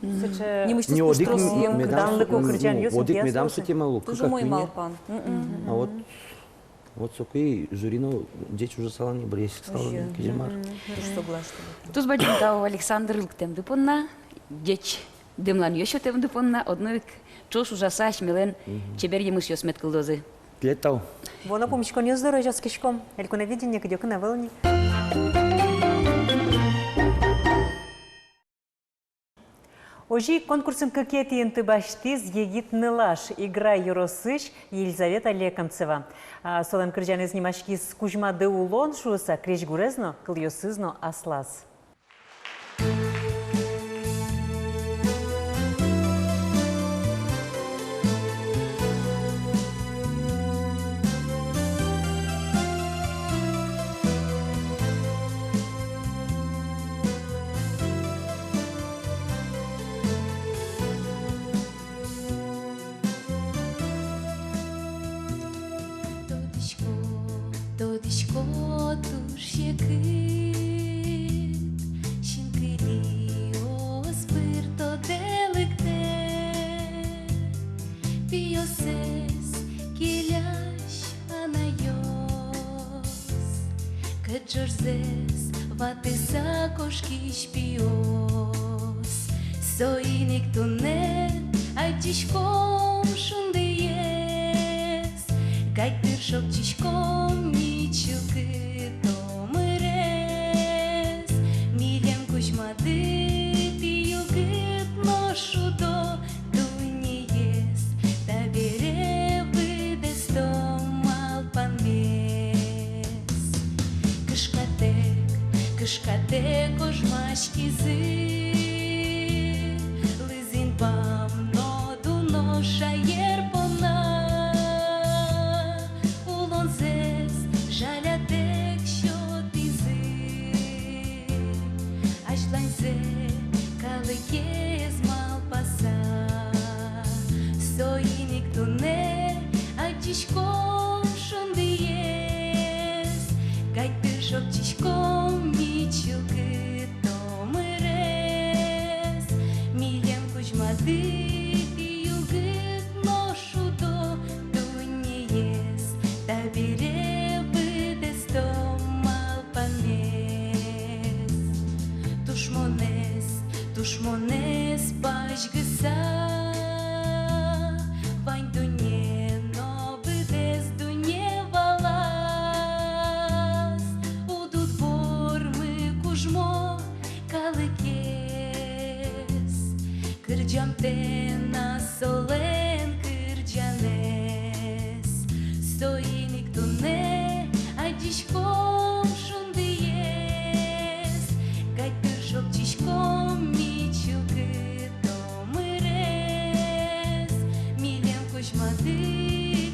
Мгм. Сыӵе нимысьтыз пуштросъем, данлыко кырӟанъёс. Одӥг медам со тема луэ. Туж умой малпан. Мгм. А вот Вот соку и жюри но ӟеч ужасал ни, быръяськысал ни, кызьы мар. Мгм. Туж согласна. Туж бадӟым тау, Александр, лыктэмды понна, ӟеч дэмланъёс сётэмды понна, одно ик ӵош ужаса асьмелэн, мгм, чебер емышъёс мед кылдозы. Тӥледлы тау. Вуоно пумиськонъёс доры озьы оскиськом. Элькуновидение кыдёкын ӧвӧл ни. Озьы ик конкурсын кыкетӥ инты басьтӥз егит нылаш, Игра ёросысь Елизавета Лекомцева. А, солэн кырӟанэз нимаськиз «Кузьмады улон» шуыса, крезьгурез но, кылъёсыз но аслаз. Тодӥсько, туж секыт синкылиос пыр тодэ лыктэ пиосыз келясь анайёс. Кыӵе ӝожзэс ватыса кошкись пиос. Соин ик туннэ адӟиськом шундыез, кадь дыр шокчиськом ми чылкыт омырез. Милем кузьмады тӥ югыт но шудо дуннеез, табере быдэстом малпанмес. Кышкатэк, кышкатэк ожмаськизы, лыз инбам но дуно шаер понна. Улонзэс жалятэк сётӥзы, азьланьзэ калыкез малпаса. Соин ик туннэ адӟиськом шундыез, кадь дыр шокчиськом ми чылкыт омырез. Милем кузьмады тӥ югыт но шудо дуннеез, табере быдэстом малпанмес. Тушмонэз, тушмонэз пазьгыса, вань дунне но быдэс дунне валаз. Удут вормы кужмо калыкез, кырӟамтэ на солэн кырӟанэз. Соин ик туннэ адӟиськом шундыез, кадь дыр шокчиськом ми чылкыт омырез. Милем кузьмады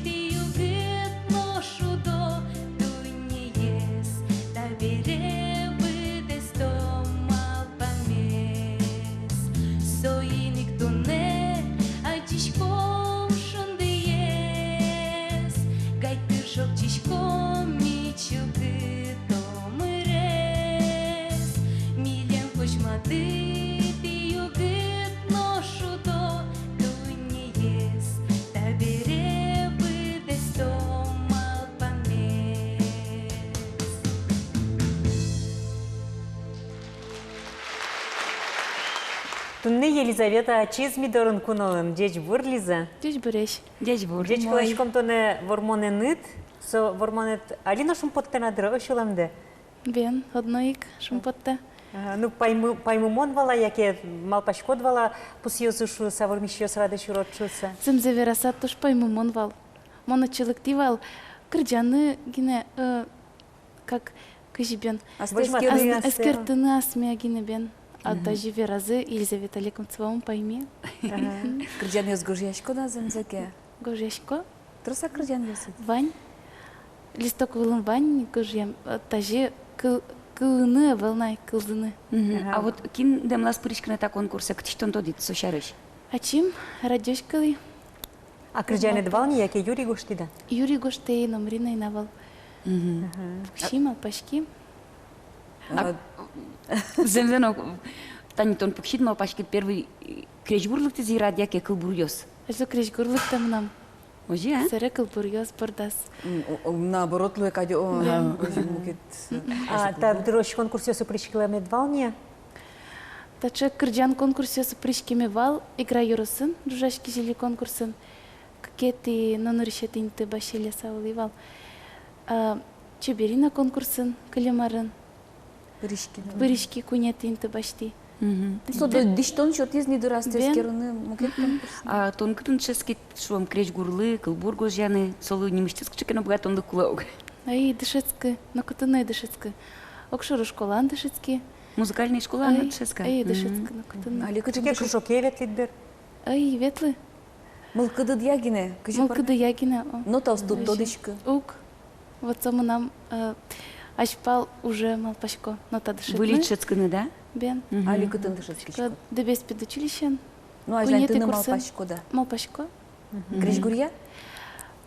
тӥ югыт но шудо дуннеез, табере быдэстом малпанмес. Соин ик туннэ адӟиськом шундыез, кадь дыр шокчиськом ми чылкыт омырез. Милем кузьмады тӥ югыт но шудо дуннеез, табере быдэстом малпанмес. Туннэ Елизавета ачиз ми дорын куноын. Ӟечбур, Лиза. Ӟечбуресь. Ӟечбур. Ӟечкыласьком тонэ вормонэныд. Со вормонэд али но шумпоттэ на дыр, озьы луэмдэ? Бен, одно ик шумпоттэ. Ага, ну, паймы-, паймымон вал-а, яке малпаськод вал-а, пусъёзы шуыса, вормисьёс радэ сюрод шуыса? Зэмзэ вераса, туж паймымон вал. Мон отчы лыктӥ вал кырӟаны гинэ, э, как, кызьы бен. Астэ возьматыны, эскерыны, ас-, астэ эскертыны асме гинэ бен. А, мгм, тазьы веразы Елизавета Лекомцева, ум пайме. Ага. Кырӟанъёс гожъяськод-а зэмзэ ке? Гожъясько. Трос-а кырӟанъёсыд? Вань. Листок вылын вань гожъям, э, тазьы кыл-, кылыны ӧвӧл на, кылзыны. Мгм. Ага. А вот кин дэмлаз пыриськыны та конкурсэ, кытысь тон тодӥд со сярысь? Ачим радиоысь кылӥ. А кырӟанэд вал ни, яке юри гожтӥд-а? Юри гожтэ, номри но ӧй на вал. Мгм. Ага. Пукси, малпаськи. А, а, зэмзэ но, тани тон пуксид, малпаськид, первый, э, крезьгур лыктӥз-а, яке кылбуръёс? Азьло крезьгур лыктэ мынам. Озьы-а? Сэре кылбуръёс бордаз. М, о, о, наоборот луэ кадь, о, да, озьы мукет, э, а, та дырозь конкурсъёсы пыриськемед вал ни-а? Таӵе кырӟан конкурсъёсы пыриськеме вал, Игра ёросын ӝужаськись ини конкурсын, кыкетӥ но нырысетӥ инты басьтӥ, Лиза улӥ вал. А, Чеберина конкурсын кылем арын пыриськи, пыриськи, куинетӥ инты басьтӥ. Мгм. Со дэ-, дӥсьтон сётӥз ни дыр астэ эскерыны мукет конкурс. А тон кытын дышетскид, шуом, крезьгурлы, кылбур гожъяны, солы нимысьтыз кыӵе ке но быгатонлык кулэ ук? Ӧй дышетскы, нокытын но ӧй дышетскы. Огшоры школаын дышетски. Музыкальной школаын дышетскы? Ӧй, ӧй дышетскы нокытын но. Али кыӵе ке кружоке ветлӥд, бер? Ӧй ветлы. Мылкыдыдъя гинэ, кызьы пӧрме? Мылкыдъя гинэ, о. Нотаосты уд тодӥськы? Уг. Вот со мынам, э, азьпал уже малпасько нота дышетыны. Выльысь дышетскыны, да? Бен. Мгм. Али кытын дышетскиськод? Дэбес педучилищеын. Ну, азьлань тыны малпаськод-а? Малпасько. Мгм. Крезьгуръя?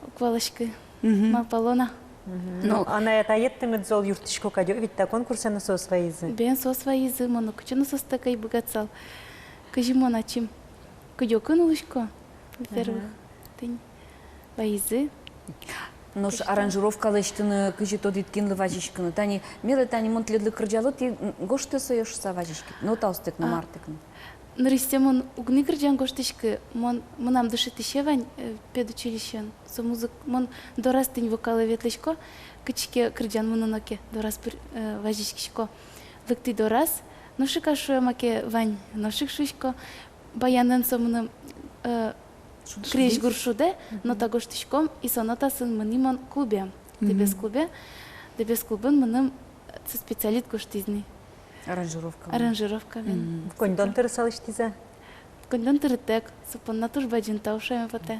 Уг валаськы. Мгм. Малпало на. Мгм. Ну, ну, анай-атаед тыныд зол юрттӥсько кадь, ведь та конкурсэ но соос вайизы. Бен, соос вайизы, мон нокытчы но соостэк ӧй быгатысал. Кызьы мон ачим кыдёкын улӥсько, во-первых, мгм, тӥни вайизы. Нош кызьы та аранжировка лэсьтыны, кызьы тодӥд кинлы вазиськыны? Тани, миле тани мон тӥледлы кырӟало, тӥ, м, гожтэ сое шуса вазиськид. Нотаостэк но, а, мар тэк но. Нырысьсэ мон уг ни кырӟан гожтӥськы, мон, мынам дышетӥсе вань, э, педучилищеын. Со музык-, мон дораз тӥни вокалэ ветлӥсько, кытчы ке кырӟан мыноно ке, дораз пыр-, э, вазиськисько. Лыктӥ дораз, нош ик, а, шуэ, маке вань, нош ик шуисько. Баянэн со мыным, э, шуд-, крезьгур шудэ, мгм, нота гожтӥськом, и со нотаосын мынӥ мон клубе, мгм, Дэбес клубе. Дэбес клубын мыным, э, со специалист гожтӥз ни. Аранжировка. Аранжировка, бен. Мгм. Коньдон тырыса лэсьтӥз-а? Коньдон тырытэк, со понна туж бадӟым тау шуэме потэ.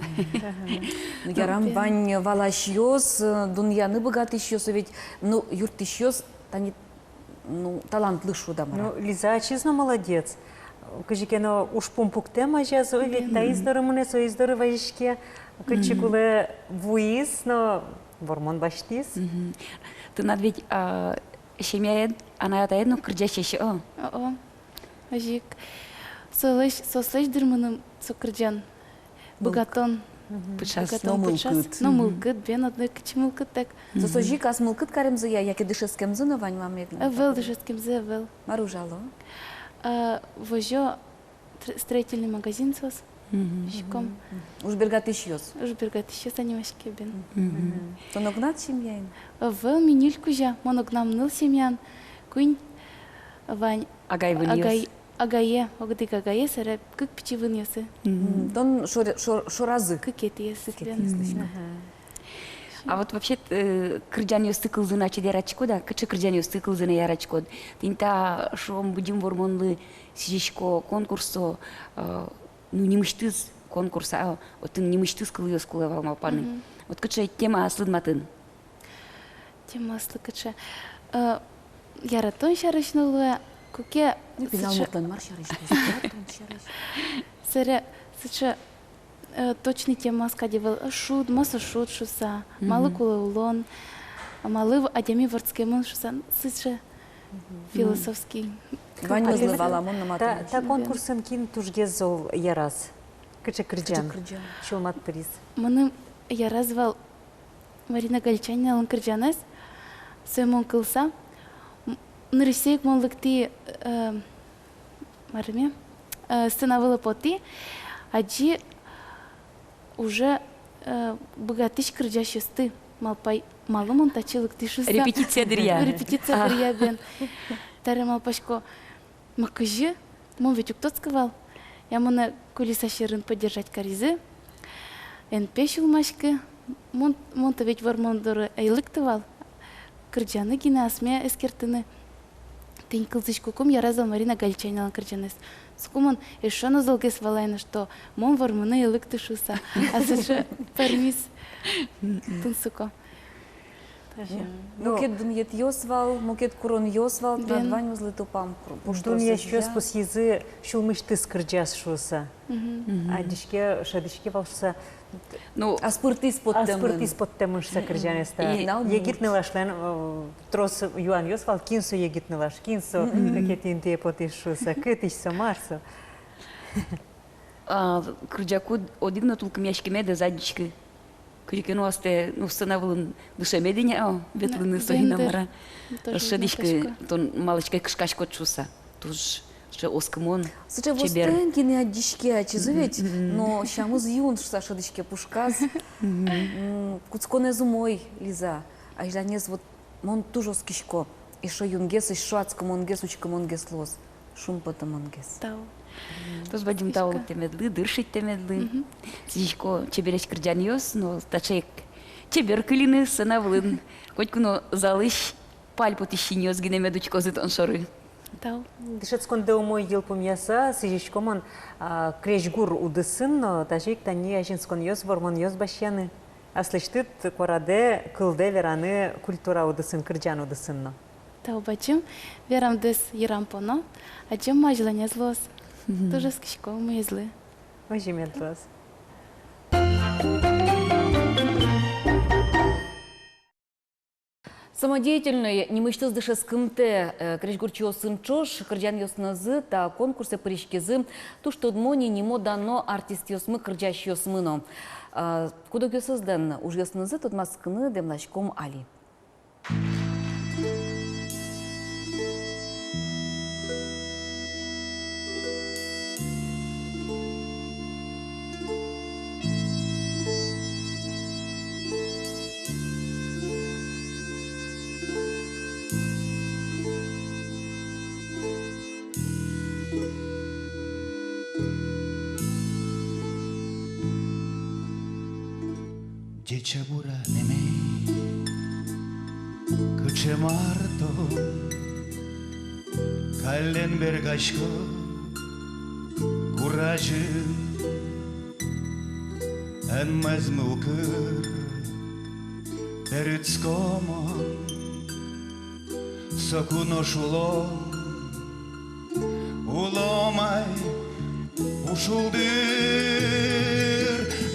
Ну, ярам, вань валасьёс, э, дунъяны быгатӥсьёс, ведь, ну, юрттӥсьёс, тани, ну, талантлы шуод-а, мар-а? Ну, Лиза ачиз но молодец. Кызьы ке но ужпум пуктэмез азьло, ведь, мгм, таиз доры мынэ, соиз доры вазиське, кытчы, мгм, кулэ вуиз но вормон басьтӥз. Мгм. Тынад ведь, а, семьяед, анай-атаед но кырӟасесь, о? О-о. Озьы ик. Солэсь, соослэсь дыр мыным со кырӟан. Мылк-, быгатон. Мгм. Пыӵаз, быгатон но пыӵаз, мылкыд. Но, мгм, мылкыд, бен, одно ик кыӵе мылкыдтэк. Со, мгм, озьы ик ас мылкыд каремзыя, яке дышетскемзы но вань мамаед но? Ӧвӧл, папаед? Дышетскемзы ӧвӧл. Мар ужало? Э, возё тр-, строительный магазин соос. Мгм. Шуиськом. Мгм. Ужбергатӥсьёс. Ужбергатӥсьёс али маке, бен. Мгм. Мгм. Тон огнад семьяын? Ӧвӧл, ми ньыль кузя, мон огнам ныл семьяын, куинь вань. Агай-вынъёс. Агай-, агае, огдык агае, собере кык пичи вынъёсы. Мгм. Мгм. Тон шор-, шор-, шоразы? Кыкетӥез. Кыкетӥез, бен. Мгм. Ага. А вот вообще, э, кырӟанъёсты кылзыны ачид яратӥськод-а? Кыӵе кырӟанъёсты кылзыны яратӥськод? Тӥни та, шуом, Быдӟым Вормонлы сӥзисько конкурс со, э, ну, нимысьтыз конкурс, а, отын нимысьтыз кылъёс кулэ вал малпаны. Мгм. Вот кыӵе тема аслыд матын? Тема аслы кыӵе? Э, яратон сярысь но луэ, куке... Ну, пинал сыӵе муртлэн мар сярысь, яратон сярысь. Собере сыӵе, э, точный темаос кадь ӧвӧл, э, шуд, ма со шуд шуса, малы, мгм, кулэ улон, малы адями вордскемын шуса, сыӵе, мгм, философский. Ваньмызлы валамон но матын. Та, та конкурсын кин тужгес зол яраз? Кыӵе кырӟан? Кыӵе кырӟан? Сюлмад пыриз. Мыным яраз вал Марина Гальчаниналэн кырӟанэз, сое мон кылса, м, нырысьсэ ик мон лыктӥ, э, марыме, э, сцена вылэ потӥ, адӟи уже, э, быгатӥсь кырӟасьёсты, малпай, малы мон татчы лыктӥ шуса. Репетиция дыръя. Репетиция дыръя, бен. Таре малпасько, ма кызьы, мон ведь уг тодскы вал. Я монэ кулиса сьӧрын поддержать каризы. Эн пе сюлмаськы, мон, мон-то ведь вормон доры ӧй лыкты вал. Кырӟаны гинэ, асме эскертыны. Тӥни кылзӥськыкум, яраз вал Марина Гальчаниналэн кырӟанэз. Соку мон эшшо но золгес валай на, что мон вормыны ӧй лыкты шуса. А сыӵе пӧрмиз. Тунсыко. Мгм. Ну, мукет дунъетъёс вал, мукет куронъёс вал, тынад ваньмызлы тупам пуш-, пуштросэз. Дунъясьёс пусйизы сюлмысьтыз кырӟаз шуса. Мгм. Мгм. Адӟиське, шӧдӥське вал шуса. Ну, аспӧртӥз поттэмын. Аспӧртӥз поттэмын шуса кырӟанэз та. И егит нылашлэн, э, трос юанъёс вал, кин со егит нылаш, кин со, мгм, кыкетӥ интые потӥз шуса, кытысь со, мар со. А, кырӟакуд одӥг но тулкымъяськемед ӧз адӟиськы. Кызьы ке но астэ, ну, сцена вылын дышемед ини, а, ветлыны соин, а мар-а. Шӧдӥськы, тон малысь ке кышкаськод шуса. Туж сыӵе оскымон, чебер. Сыӵе востэн гинэ адӟиське ачиз ведь, но сямыз юн шуса шӧдӥське пушказ. М, кутсконэз умой, Лиза. Азьланез вот мон туж оскисько. Эшшо юнгес, эшшо адскымонгес, учкымонгес луоз. Шумпотымонгес. Тау. Туж бадӟым тау лыктэмедлы, дыр шедьтэмедлы. Мгм. Сӥзисько чебересь кырӟанъёс, но таӵе ик чебер кылины сцена вылын. Котьку но залысь пальпотӥсь синъёс гинэ мед учкозы тон шоры. Тау. Дышетскондэ умой йылпумъяса, сӥзисько мон, а, крезьгур удысын но, таӵе ик тани азинсконъёс, вормонъёс басьяны. Аслэсьтыд куарадэ кылдэ вераны культура удысын, кырӟан удысын но. Тау бадӟым, верамдэс йырам поно, адӟем, ма азьланяз луоз. Мгм. Туж оскисько умоезлы. Озьы мед луоз. Самодеятельной нимысьтыз дышетскымтэ, э, крезьгурчиосын ӵош кырӟанъёсынызы та конкурсэ пыриськизы туж тодмо ни, нимо-дано артистъёсмы-кырӟасьёсмы но. А, куд-огъёсызлэн ужъёсынызы тодматскыны дэмласьком али. Ӟеча-бура, мемей, кыӵе мар тон, каллен бергасько гур азьын. Эн мӧзмы укыр, берытско мон, соку нош уло, уло май, у шулдыр.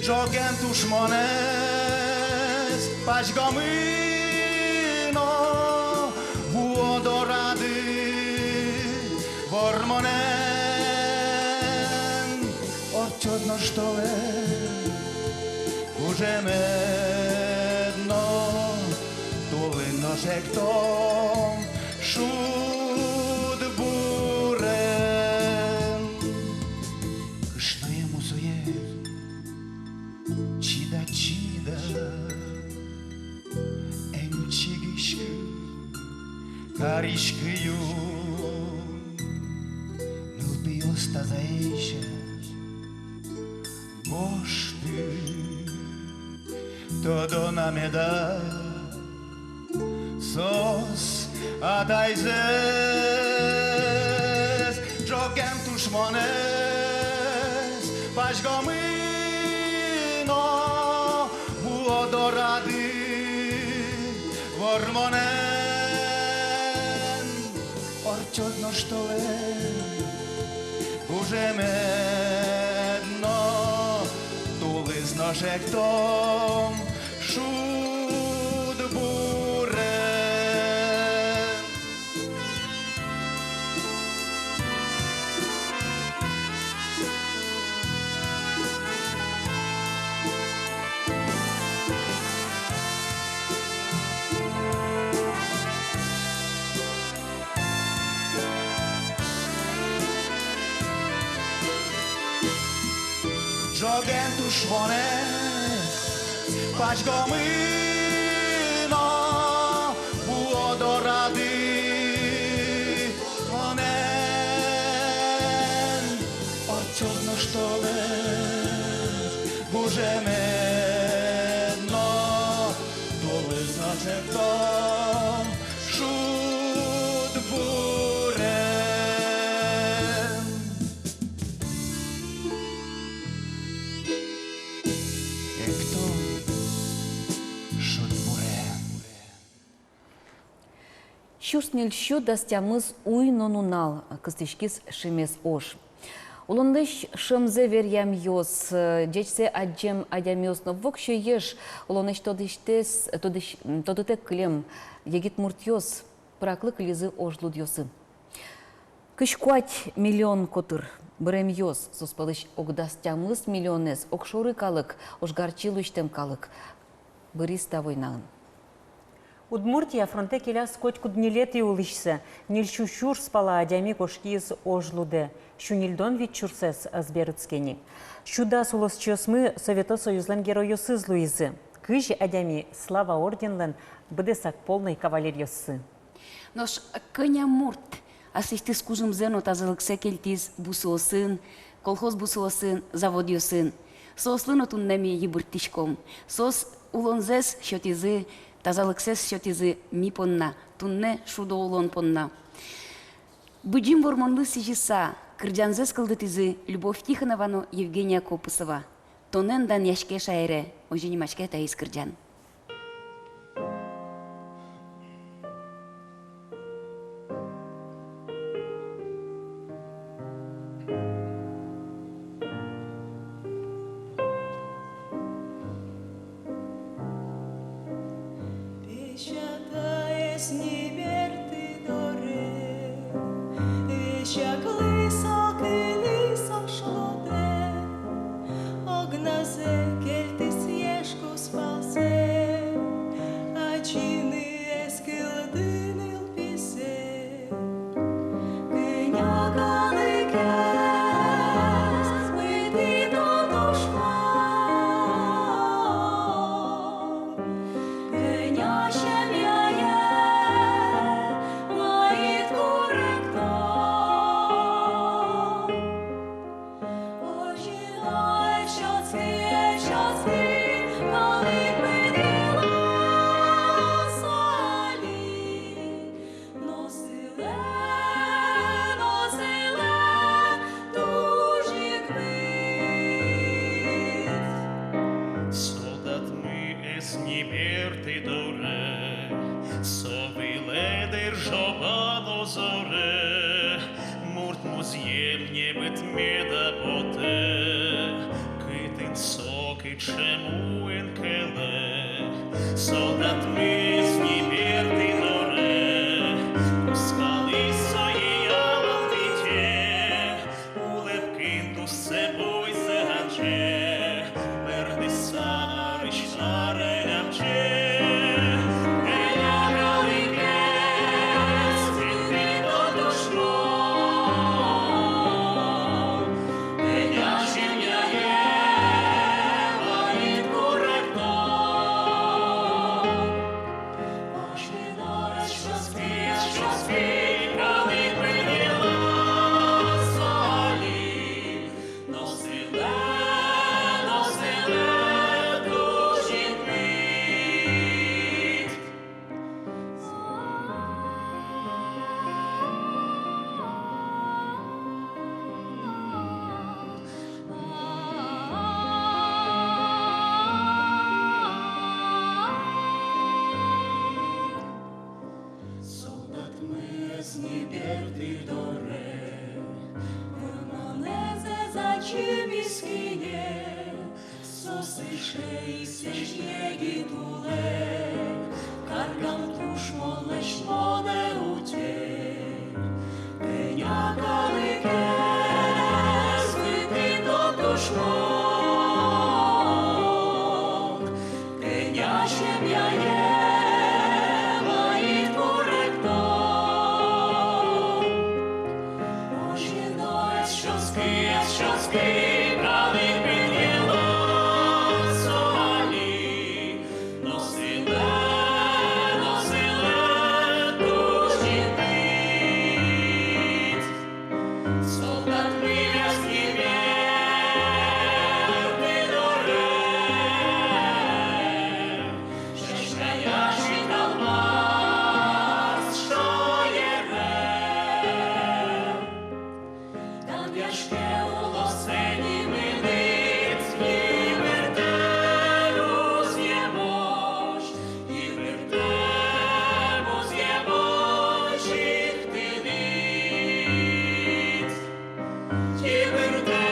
Ӝоген тушмонэз пазьгомы но, вуо дорады вормонэн. Ортчоз нош толэз гужемед но, тулыс нош эктом шудбурен. Кышное мусое чида-чида, эн чигиськы, кариськы юн. Нылпиос тазаесь гожтэ, тодо на меда соос атайзэс. Ӝоген тушмонэз пазьгомы но, вуо дорады вормонэн. Ортчоз нош толэз гужемед но, тулыс нош эктом шудбурен. Ӝоген тушмонэз пазьгомы но, вуо дорады вормонэн. Ортчоз нош толэз гужемед но, тулыс нош эктом шудбурен. Эктом шудбурен. Сюрс ньыльсю дас тямыс уй но нунал кыстӥськиз шимес ож. Улонлэсь шӧмзэ веръямъёс, э, ӟечсэ адӟем адямиос но воксё еш улонэсь тодӥсьтэс, тодӥсь-, м, тодытэк кылем егит муртъёс пыраклы кылизы ож лудъёсы. Кызь куать миллион котыр быремъёс, соос пӧлысь ог дас тямыс миллионэз огшоры калык, ожгарчи луисьтэм калык, быриз та войнаын. Удмуртия фронтэ келяз котькуд ньылетӥ улӥсьсэ. Ньыльсю сюрс пала адями кошкиз ож лудэ. Сю ньыльдон вить сюрсэз ӧз берытске ни. Сю дас улосчиосмы Совето Союзлэн геройёсыз луизы. Кызь адями Слава орденлэн быдэсак полной кавалеръёссы. Нош кӧня мурт аслэсьтыз кужымзэ но тазалыксэ кельтӥз бусыосын, колхоз бусыосын, заводъёсын. Соослы но туннэ ми йыбырттӥськом. Соос улонзэс сётӥзы, тазалыксэс сётӥзы ми понна, туннэ шудо улон понна. Быдӟым вормонлы сӥзьыса, кырӟанзэс кылдытӥзы Любовь Тихонова но Евгения Копысова. Тонэн данъяське шаере, озьы нимаське таиз кырӟан. Ни бертӥ доры, со вылэ дыр ӝобано зоре, мурт музъем небыт меда потэ, кытын со, кыӵе муын кылэ. Солдатмес ни бертӥ доры, кускалэ сое ялан вите, улэп кын туссэ, буйсэ адӟе, бӧрдыса арысь каре лябӟе. Кӧня калыкез витӥд, о тушмон, кӧня семьяе ваид куректон. Солдатмес ни бертӥ доры, вормонэз ачим искине, со сыӵе ик сэзь егит улэ, карган тушмонлэсь монэ утё. Кӧня калыкез витӥд, о тушмон, кӧня семьяе ваид куректон. Озьы но эз ческы, эз ческы калык пиньылы со али. Но сылэ, но сылэ туж ик пить. Солдатмес ни бертӥ доры, сяськаяз читалмаз шаере. Данъяське улосэ ни мыныт, йыбыртэ музъемозь, йыбыртэ музъемозь ик тыныд. Йыбыртэ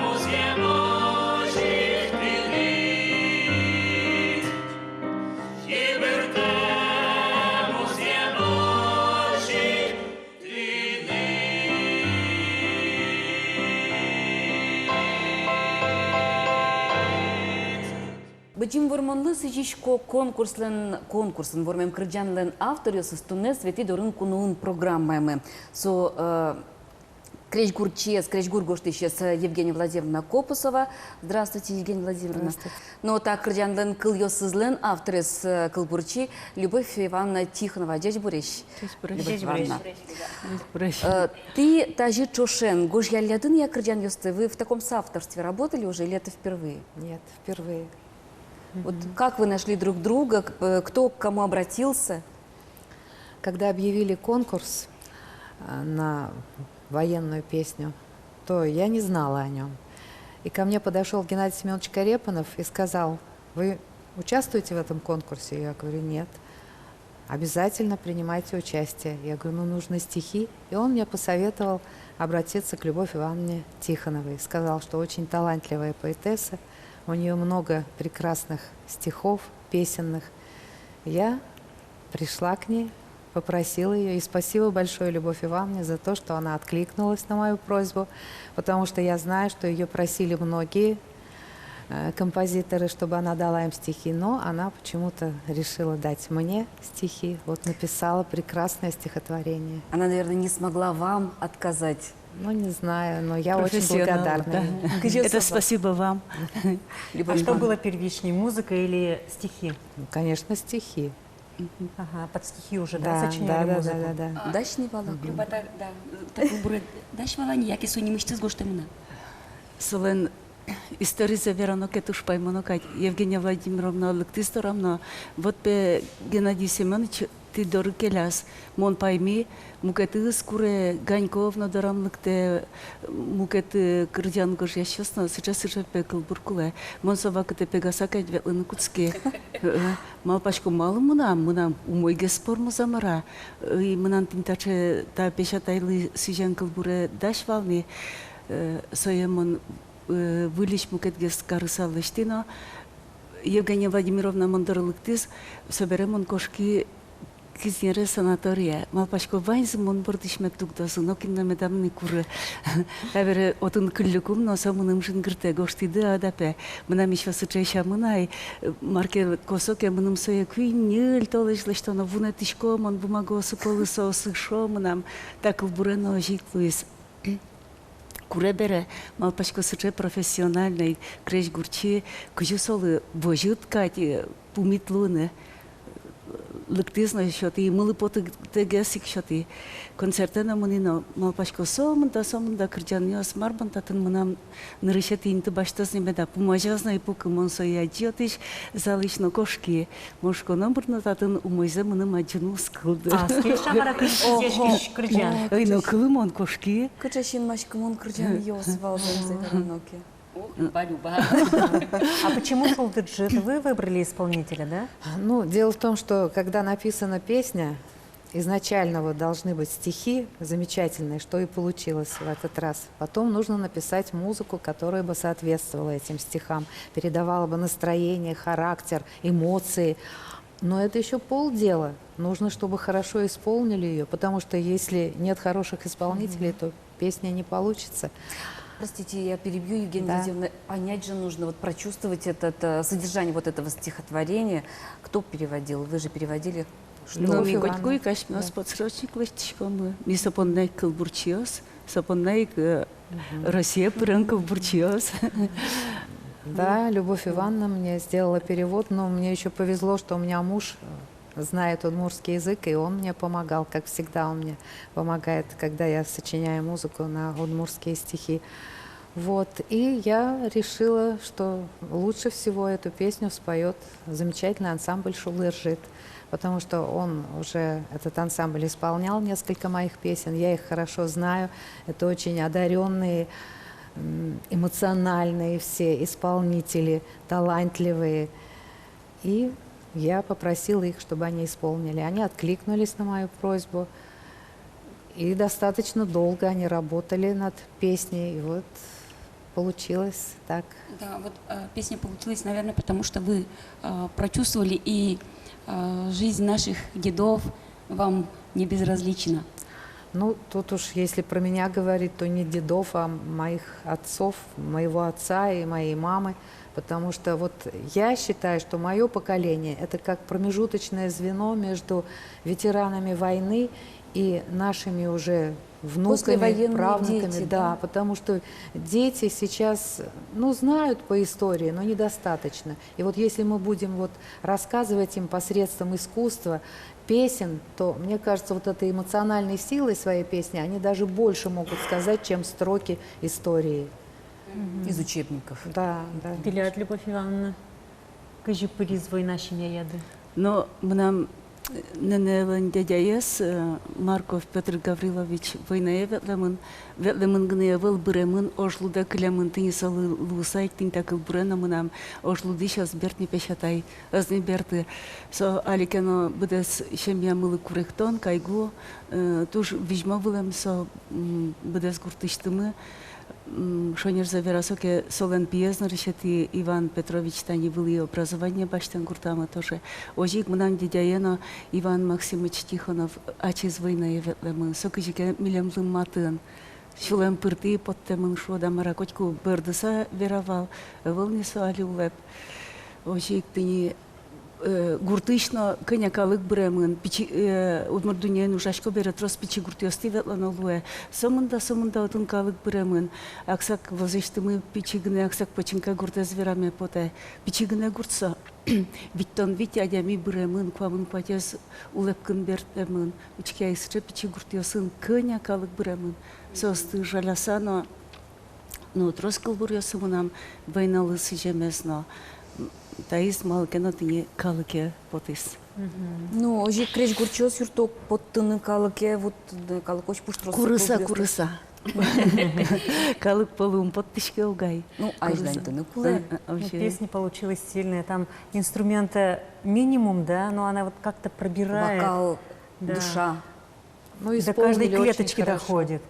музъемозь ик тыныд. Йыбыртэ музъемозь ик Быдӟым Вормонлы сӥзисько конкурслэн, конкурсын вормем кырӟанлэн авторъёсыз туннэ «Светӥ дорын куноын» программаямы. Со, э, крезьгурчиез, крезьгур гожтӥсез, э, Евгения Владимировна Копусова. Здравствуйте, Евгения Владимировна. Здравствуйте. Но та кырӟанлэн кылъёсызлэн авторез, э, кылбурчи Любовь Ивановна Тихонова. Ӟечбуресь. Ӟечбуресь. Любовь Ивановна. Ӟечбуресь. Э, тӥ тазьы ӵошен гожъяллядын-а кырӟанъёсты? Вы в таком соавторстве работали уже или это впервые? Нет, впервые. Вот как вы нашли друг друга, к-, э, кто к кому обратился? Когда объявили конкурс, э, на военную песню, то я не знала о нём. И ко мне подошёл Геннадий Семёнович Корепанов и сказал: «Вы участвуете в этом конкурсе?» Я говорю: «Нет». «Обязательно принимайте участие». Я говорю: «Ну, нужны стихи». И он мне посоветовал обратиться к Любовь Ивановне Тихоновой. Сказал, что очень талантливая поэтесса, у неё много прекрасных стихов, песенных. Я пришла к ней, попросила её. И спасибо большое Любовь Ивановне за то, что она откликнулась на мою просьбу, потому что я знаю, что её просили многие, э, композиторы, чтобы она дала им стихи, но она почему-то решила дать мне стихи. Вот написала прекрасное стихотворение. Она, наверное, не смогла вам отказать. Ну, не знаю, но я очень благодарна ей. Профессионал, да. Кызьы со вал? Это спасибо вам. Любовь Ивановна. А что было первичнее, музыка или стихи? Ну, конечно, стихи. Мгм. Ага, под стихи уже, да, сочиняли музыку? Да, да, да, да, да. Дась ни вал-а? Мгм. Люба, та, да, та кылбуред дась вал-а ни, яке со нимысьтыз гожтэмын-а? Солэн историзэ верано ке, туж паймоно кадь. Евгения Владимировна лыктӥз дорам но, вот, пе, Геннадий Семёныч Тӥ доры келяз. Мон пайми, мукетыз куре, Ганьков но дорам лыктэ, мукет, э, кырӟан гожъясьёс но, сыӵе-сыӵе, пе, кылбур кулэ. Мон со вакытэ пегаса кадь ветлыны кутски. Э, малпасько, малы мынам, мынам умойгес пӧрмоз-а, мар-а. И мынам тӥни таӵе, та песятайлы сӥзем кылбуре дась вал ни, э, сое мон, э, выльысь мукетгес карыса лэсьтӥ но, Евгения Владимировна мон доры лыктӥз, собере мон кошки Кизнере санаторие. Малпасько, ваньзы мон бордысь мед дугдозы, нокин но медам ни куры. Табере отын кылльыкум но, со мыным жингыртэ: гожтӥды-а, да, пе. Мынам ещё сыӵе сямын ай, мар ке косо ке, мыным сое куинь-ньыль толэзь лэсьтоно, вунэтӥсько мон бумагаосы пӧлы, соос ышо мынам. Та кылбуре но озьы ик луиз. Куре бере, малпасько, сыӵе профессиональной крезьгурчи, кызьы солы возьыт кадь, э, пумит луыны. Лыктӥз но сётӥ, мылы потытэгес ик сётӥ. Концертэ но мынӥ но, малпасько, сомында, сомында кырӟанъёс, мар бон татын мынам нырысетӥ инты басьтоз ни меда, пумозяз но ӧй пукы, мон сое адӟи отысь, залысь но кошки. Мон шуко, номыр но татын умойзэ мыным адӟыны уз кылды. А, скеч, а мар-а, кызьы сӥзиськись кырӟан. Ой, но кылы мон, кошки. Кыӵе синмаськымон кырӟанъёс вал зэмзэ верано ке. Ох, Люба, Люба. А почему «Шулдыр ӝыт»? Вы выбрали исполнителя, да? Ну, дело в том, что когда написана песня, изначально вот должны быть стихи замечательные, что и получилось в этот раз. Потом нужно написать музыку, которая бы соответствовала этим стихам, передавала бы настроение, характер, эмоции. Но это ещё полдела. Нужно, чтобы хорошо исполнили её, потому что если нет хороших исполнителей, то песня не получится. Простите, я перебью, Евгения Владимировна. Понять же нужно, вот прочувствовать это, это содержание вот этого стихотворения. Кто переводил? Вы же переводили. Ну, Любовь Ивановна. Котьку ик асьмеос подсрочник лэсьтӥськомы. Ми со понна ик кылбурчиос, со понна ик, э, Россия пырем кылбурчиос. Да, Любовь Ивановна мне сделала перевод, но мне ещё повезло, что у меня муж, э, знает удмуртский язык, и он мне помогал, как всегда он мне помогает, когда я сочиняю музыку на удмуртские стихи. Вот, и я решила, что лучше всего эту песню споёт замечательный ансамбль «Шулдыр ӝыт», потому что он уже, этот ансамбль исполнял несколько моих песен, я их хорошо знаю, это очень одарённые, м, эмоциональные все исполнители, талантливые. И я попросила их, чтобы они исполнили. Они откликнулись на мою просьбу. И достаточно долго они работали над песней. И вот получилось так. Да, вот, э, песня получилась, наверное, потому что вы, э, прочувствовали, и, э, жизнь наших дедов вам не безразлична. Ну, тут уж, если про меня говорить, то не дедов, а моих отцов, моего отца и моей мамы, потому что вот я считаю, что моё поколение — это как промежуточное звено между ветеранами войны и нашими уже внуками, послевоенные правнуками, дети, да, да? Потому что дети сейчас, ну, знают по истории, но недостаточно. И вот если мы будем вот рассказывать им посредством искусства, песен, то, мне кажется, вот этой эмоциональной силой своей песни они даже больше могут сказать, чем строки истории. Из учебников. Да, да. Тӥляд, Любовь Ивановна, кызьы пыриз война семьяяды? Но мынам, э, нэнэлэн дядяез, э, Марков Пётр Гаврилович войнае ветлэмын, ветлэмын гинэ ӧвӧл, быремын, ож лудэ кылемын. Тӥни солы луыса ик тӥни та кылбуре но мынам ож лудӥсь ӧз бертӥ ни, песятай, ӧз ни берты. Со али ке но быдэс семьямылы куректон, кайгу, э, туж визьмо вылэм со, м, быдэс гуртысьтымы. М, шонерзэ верасо ке, солэн пиез нырысетӥ, Иван Петрович, тани вылӥ образование басьтэм гуртамы тоже. Озьы ик мынам дядяе но, Иван Максимыч Тихонов, ачиз войнае ветлэмын. Со кызьы ке милемлы матын. Сюлэм пыртӥ поттэмын, шуод-а, мар-а, котьку бӧрдыса вера вал, ӧвӧл ни со али улэп. Озьы ик тӥни, э, гуртысь но кӧня калык быремын, пичи, э, «Удмурт дуннеын» ужасько бере, трос пичи гуртъёстӥ ветлоно луэ. Сомында, сомында отын калык быремын. Аксак возэсьтымы пичи гинэ, Аксак-Починка гуртэз вераме потэ. Пичи гинэ гурт со. Витьтон вить адями быремын, куамын куатез улэпкын бертэмын. Учке ай, сыӵе пичи гуртъёсын кӧня калык быремын. Соосты жаляса но, ну, трос кылбуръёсы мынам войналы сӥземез но. М, Таиз малы ке но тӥни калыке потӥз. Ну, озьы крезьгурчиос юртто поттыны калыке, вот, да, калыкозь пуштросо. Курыса, курыса. Калык пӧлы ум поттӥське угай. Ну, азьланьтыны кулэ. А, а, ну, вообще. Песня получилась сильная, там инструмента минимум, да, но она вот как-то пробирает. Вокал, да. Душа. Ну, до каждой клеточки доходит.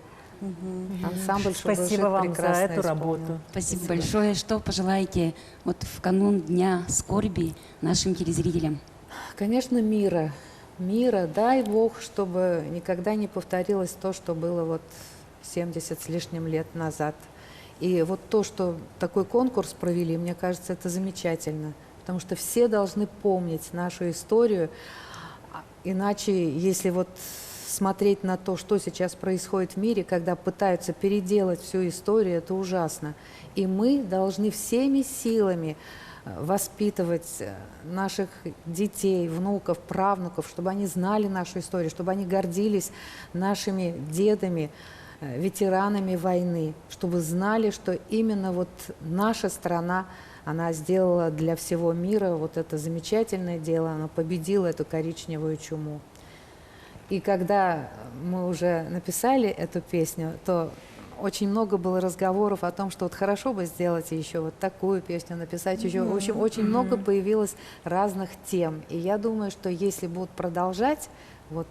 Ансамбль «Шугуржыт» прекрасно исполнил. Спасибо вам за эту работу. Спасибо большое. Что пожелаете вот в канун Дня скорби нашим телезрителям? Конечно, мира. Мира. Дай Бог, чтобы никогда не повторилось то, что было вот семьдесят с лишним лет назад. И вот то, что такой конкурс провели, мне кажется, это замечательно. Потому что все должны помнить нашу историю. А, иначе, если вот смотреть на то, что сейчас происходит в мире, когда пытаются переделать всю историю, это ужасно. И мы должны всеми силами, э, воспитывать, э, наших детей, внуков, правнуков, чтобы они знали нашу историю, чтобы они гордились нашими дедами, э, ветеранами войны, чтобы знали, что именно вот наша страна, она сделала для всего мира вот это замечательное дело, она победила эту коричневую чуму. И когда мы уже написали эту песню, то очень много было разговоров о том, что вот хорошо бы сделать ещё вот такую песню, написать ещё. В общем, очень много появилось разных тем. И я думаю, что если будут продолжать, вот,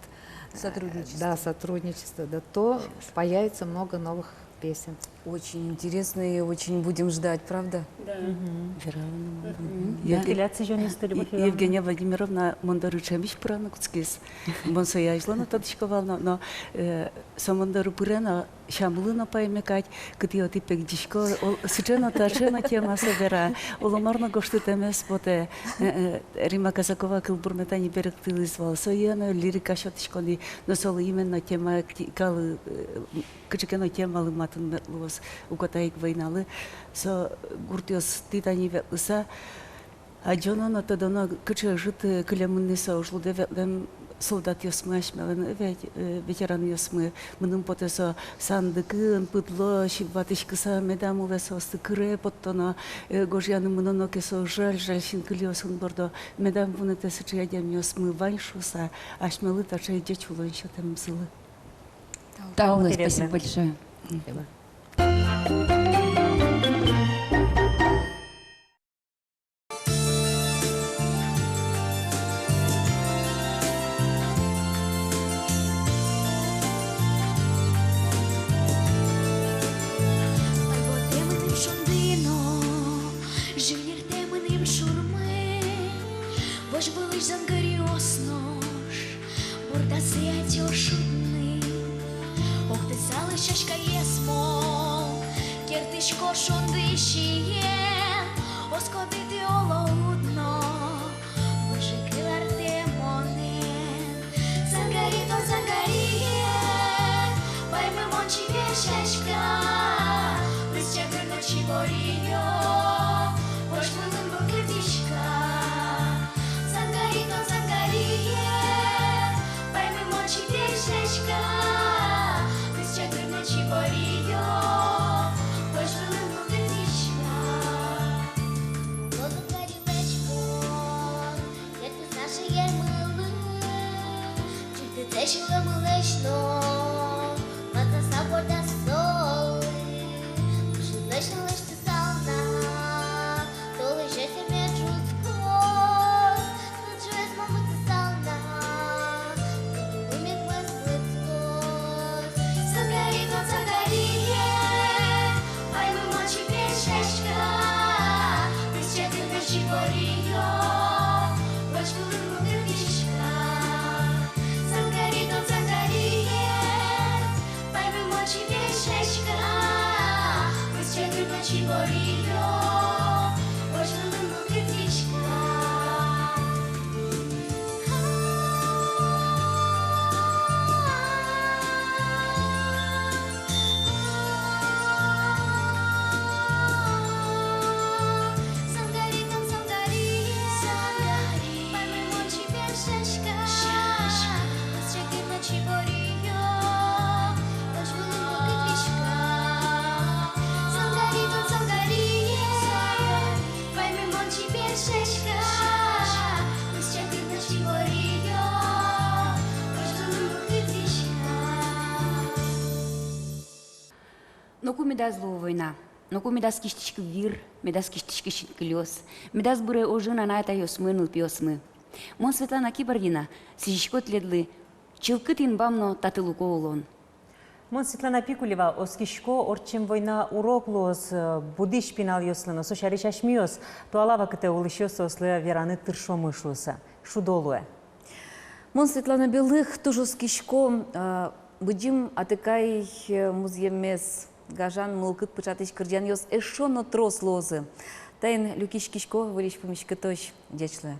э, сотрудничество, да, сотрудничество, да, то появится много новых песен. Очень интересно, и очень будем ждать, правда? Да. Мгм. Вералом. Мгм. Евге-, Вентиляция ещё не стали, и, Евгения Владимировна мон доры ӵемысь пыраны кутскиз. Мон сое азьло но тодӥсько вал но, но, э, со мон доры пыре но, сямлы но пайме кадь, кытӥ отӥ пегӟисько, ол сыӵе но, таӵе но тема со вера. Оло мар но гожтытэмез потэ. Э, э, Римма Казакова кылбурме тани берыктылӥз вал. Сое но лирика сётӥсько ни, но солы именно тема ки-, калы, э, кыӵе ке но темалы матын мед луоз, уката ик войналы. Со гуртъёстӥ тани ветлыса, адӟоно но, тодоно, кыӵе ӧжыт, э, кылемын ни со ужлудэ ветлэм солдатъёсмы, асьмелэн, э, ведь, э, ветеранъёсмы. Мыным потэ, со сандыкын, пыдло сиб ватӥськыса медам улэ соосты кыре поттоно, э, гожъяны мыноно ке, со жаль-жаль синкылиосын бордо. Медам вунэтэ сыӵе адямиосмы вань шуыса, асьмелы таӵе ӟеч улон сётэмзылы. Тау, Лена, спасибо большое. Спасибо. Ай потэ мыным шунды но, жильыртэ мыным шурмы, возь вылысь зангыръёс нош бордазы ӧтё шудыны. Октысал сяськаез мон, керттӥсько шунды сиен, оскоды тӥ, оло, уд но, выжыкыл артэ монэн. Зангари тон, зангариен, паймымон чебер сяська, пыз чагыр но чибориё, возь вылын вылтыртӥська. Зангари тон, зангариен, паймымон чебер сяська, пыз чагыр но чибориё, возь вылын вылтыртӥська. Лозунгари лэчкон, керттыса шаермылы, ӝыртыса сюлэмлэсь но, ватсаса бордаз солы, кышнолэсь но лэсьтысал на, толэзьсэ мед ӝутскоз, сыӵеез мамытысал на, кылбур мед мӧзмытскоз. Зангари тон, зангариен, паймымон чебер сяська, пыз чагыр но чибориё, возь вылын вылтыртӥська. Зангари тон, зангариен, Ку медаз луы война, но ку медаз кисьтӥськы вир, медаз кисьтӥськы синкылиос, медаз быре ожын анай-атайёсмы, нылпиосмы. Мон, Светлана Кибардина, сӥзисько тӥледлы чылкыт инбам но татылуко улон. Мон, Светлана Пикулева, оскисько, ортчем война урок луоз, э, будӥсь пиналъёслы но со сярысь асьмеос туала вакытэ улӥсьёс соослы вераны тыршомы шуыса. Шудо луэ. Мон, Светлана Белых, туж оскисько, э, быдӟым атыкай, э, музъеммес, гажан мылкыд пыӵатӥсь кырӟанъёс эшшо но трос луозы. Таин люкиськисько выльысь пумиськытозь. Ӟеч луэ.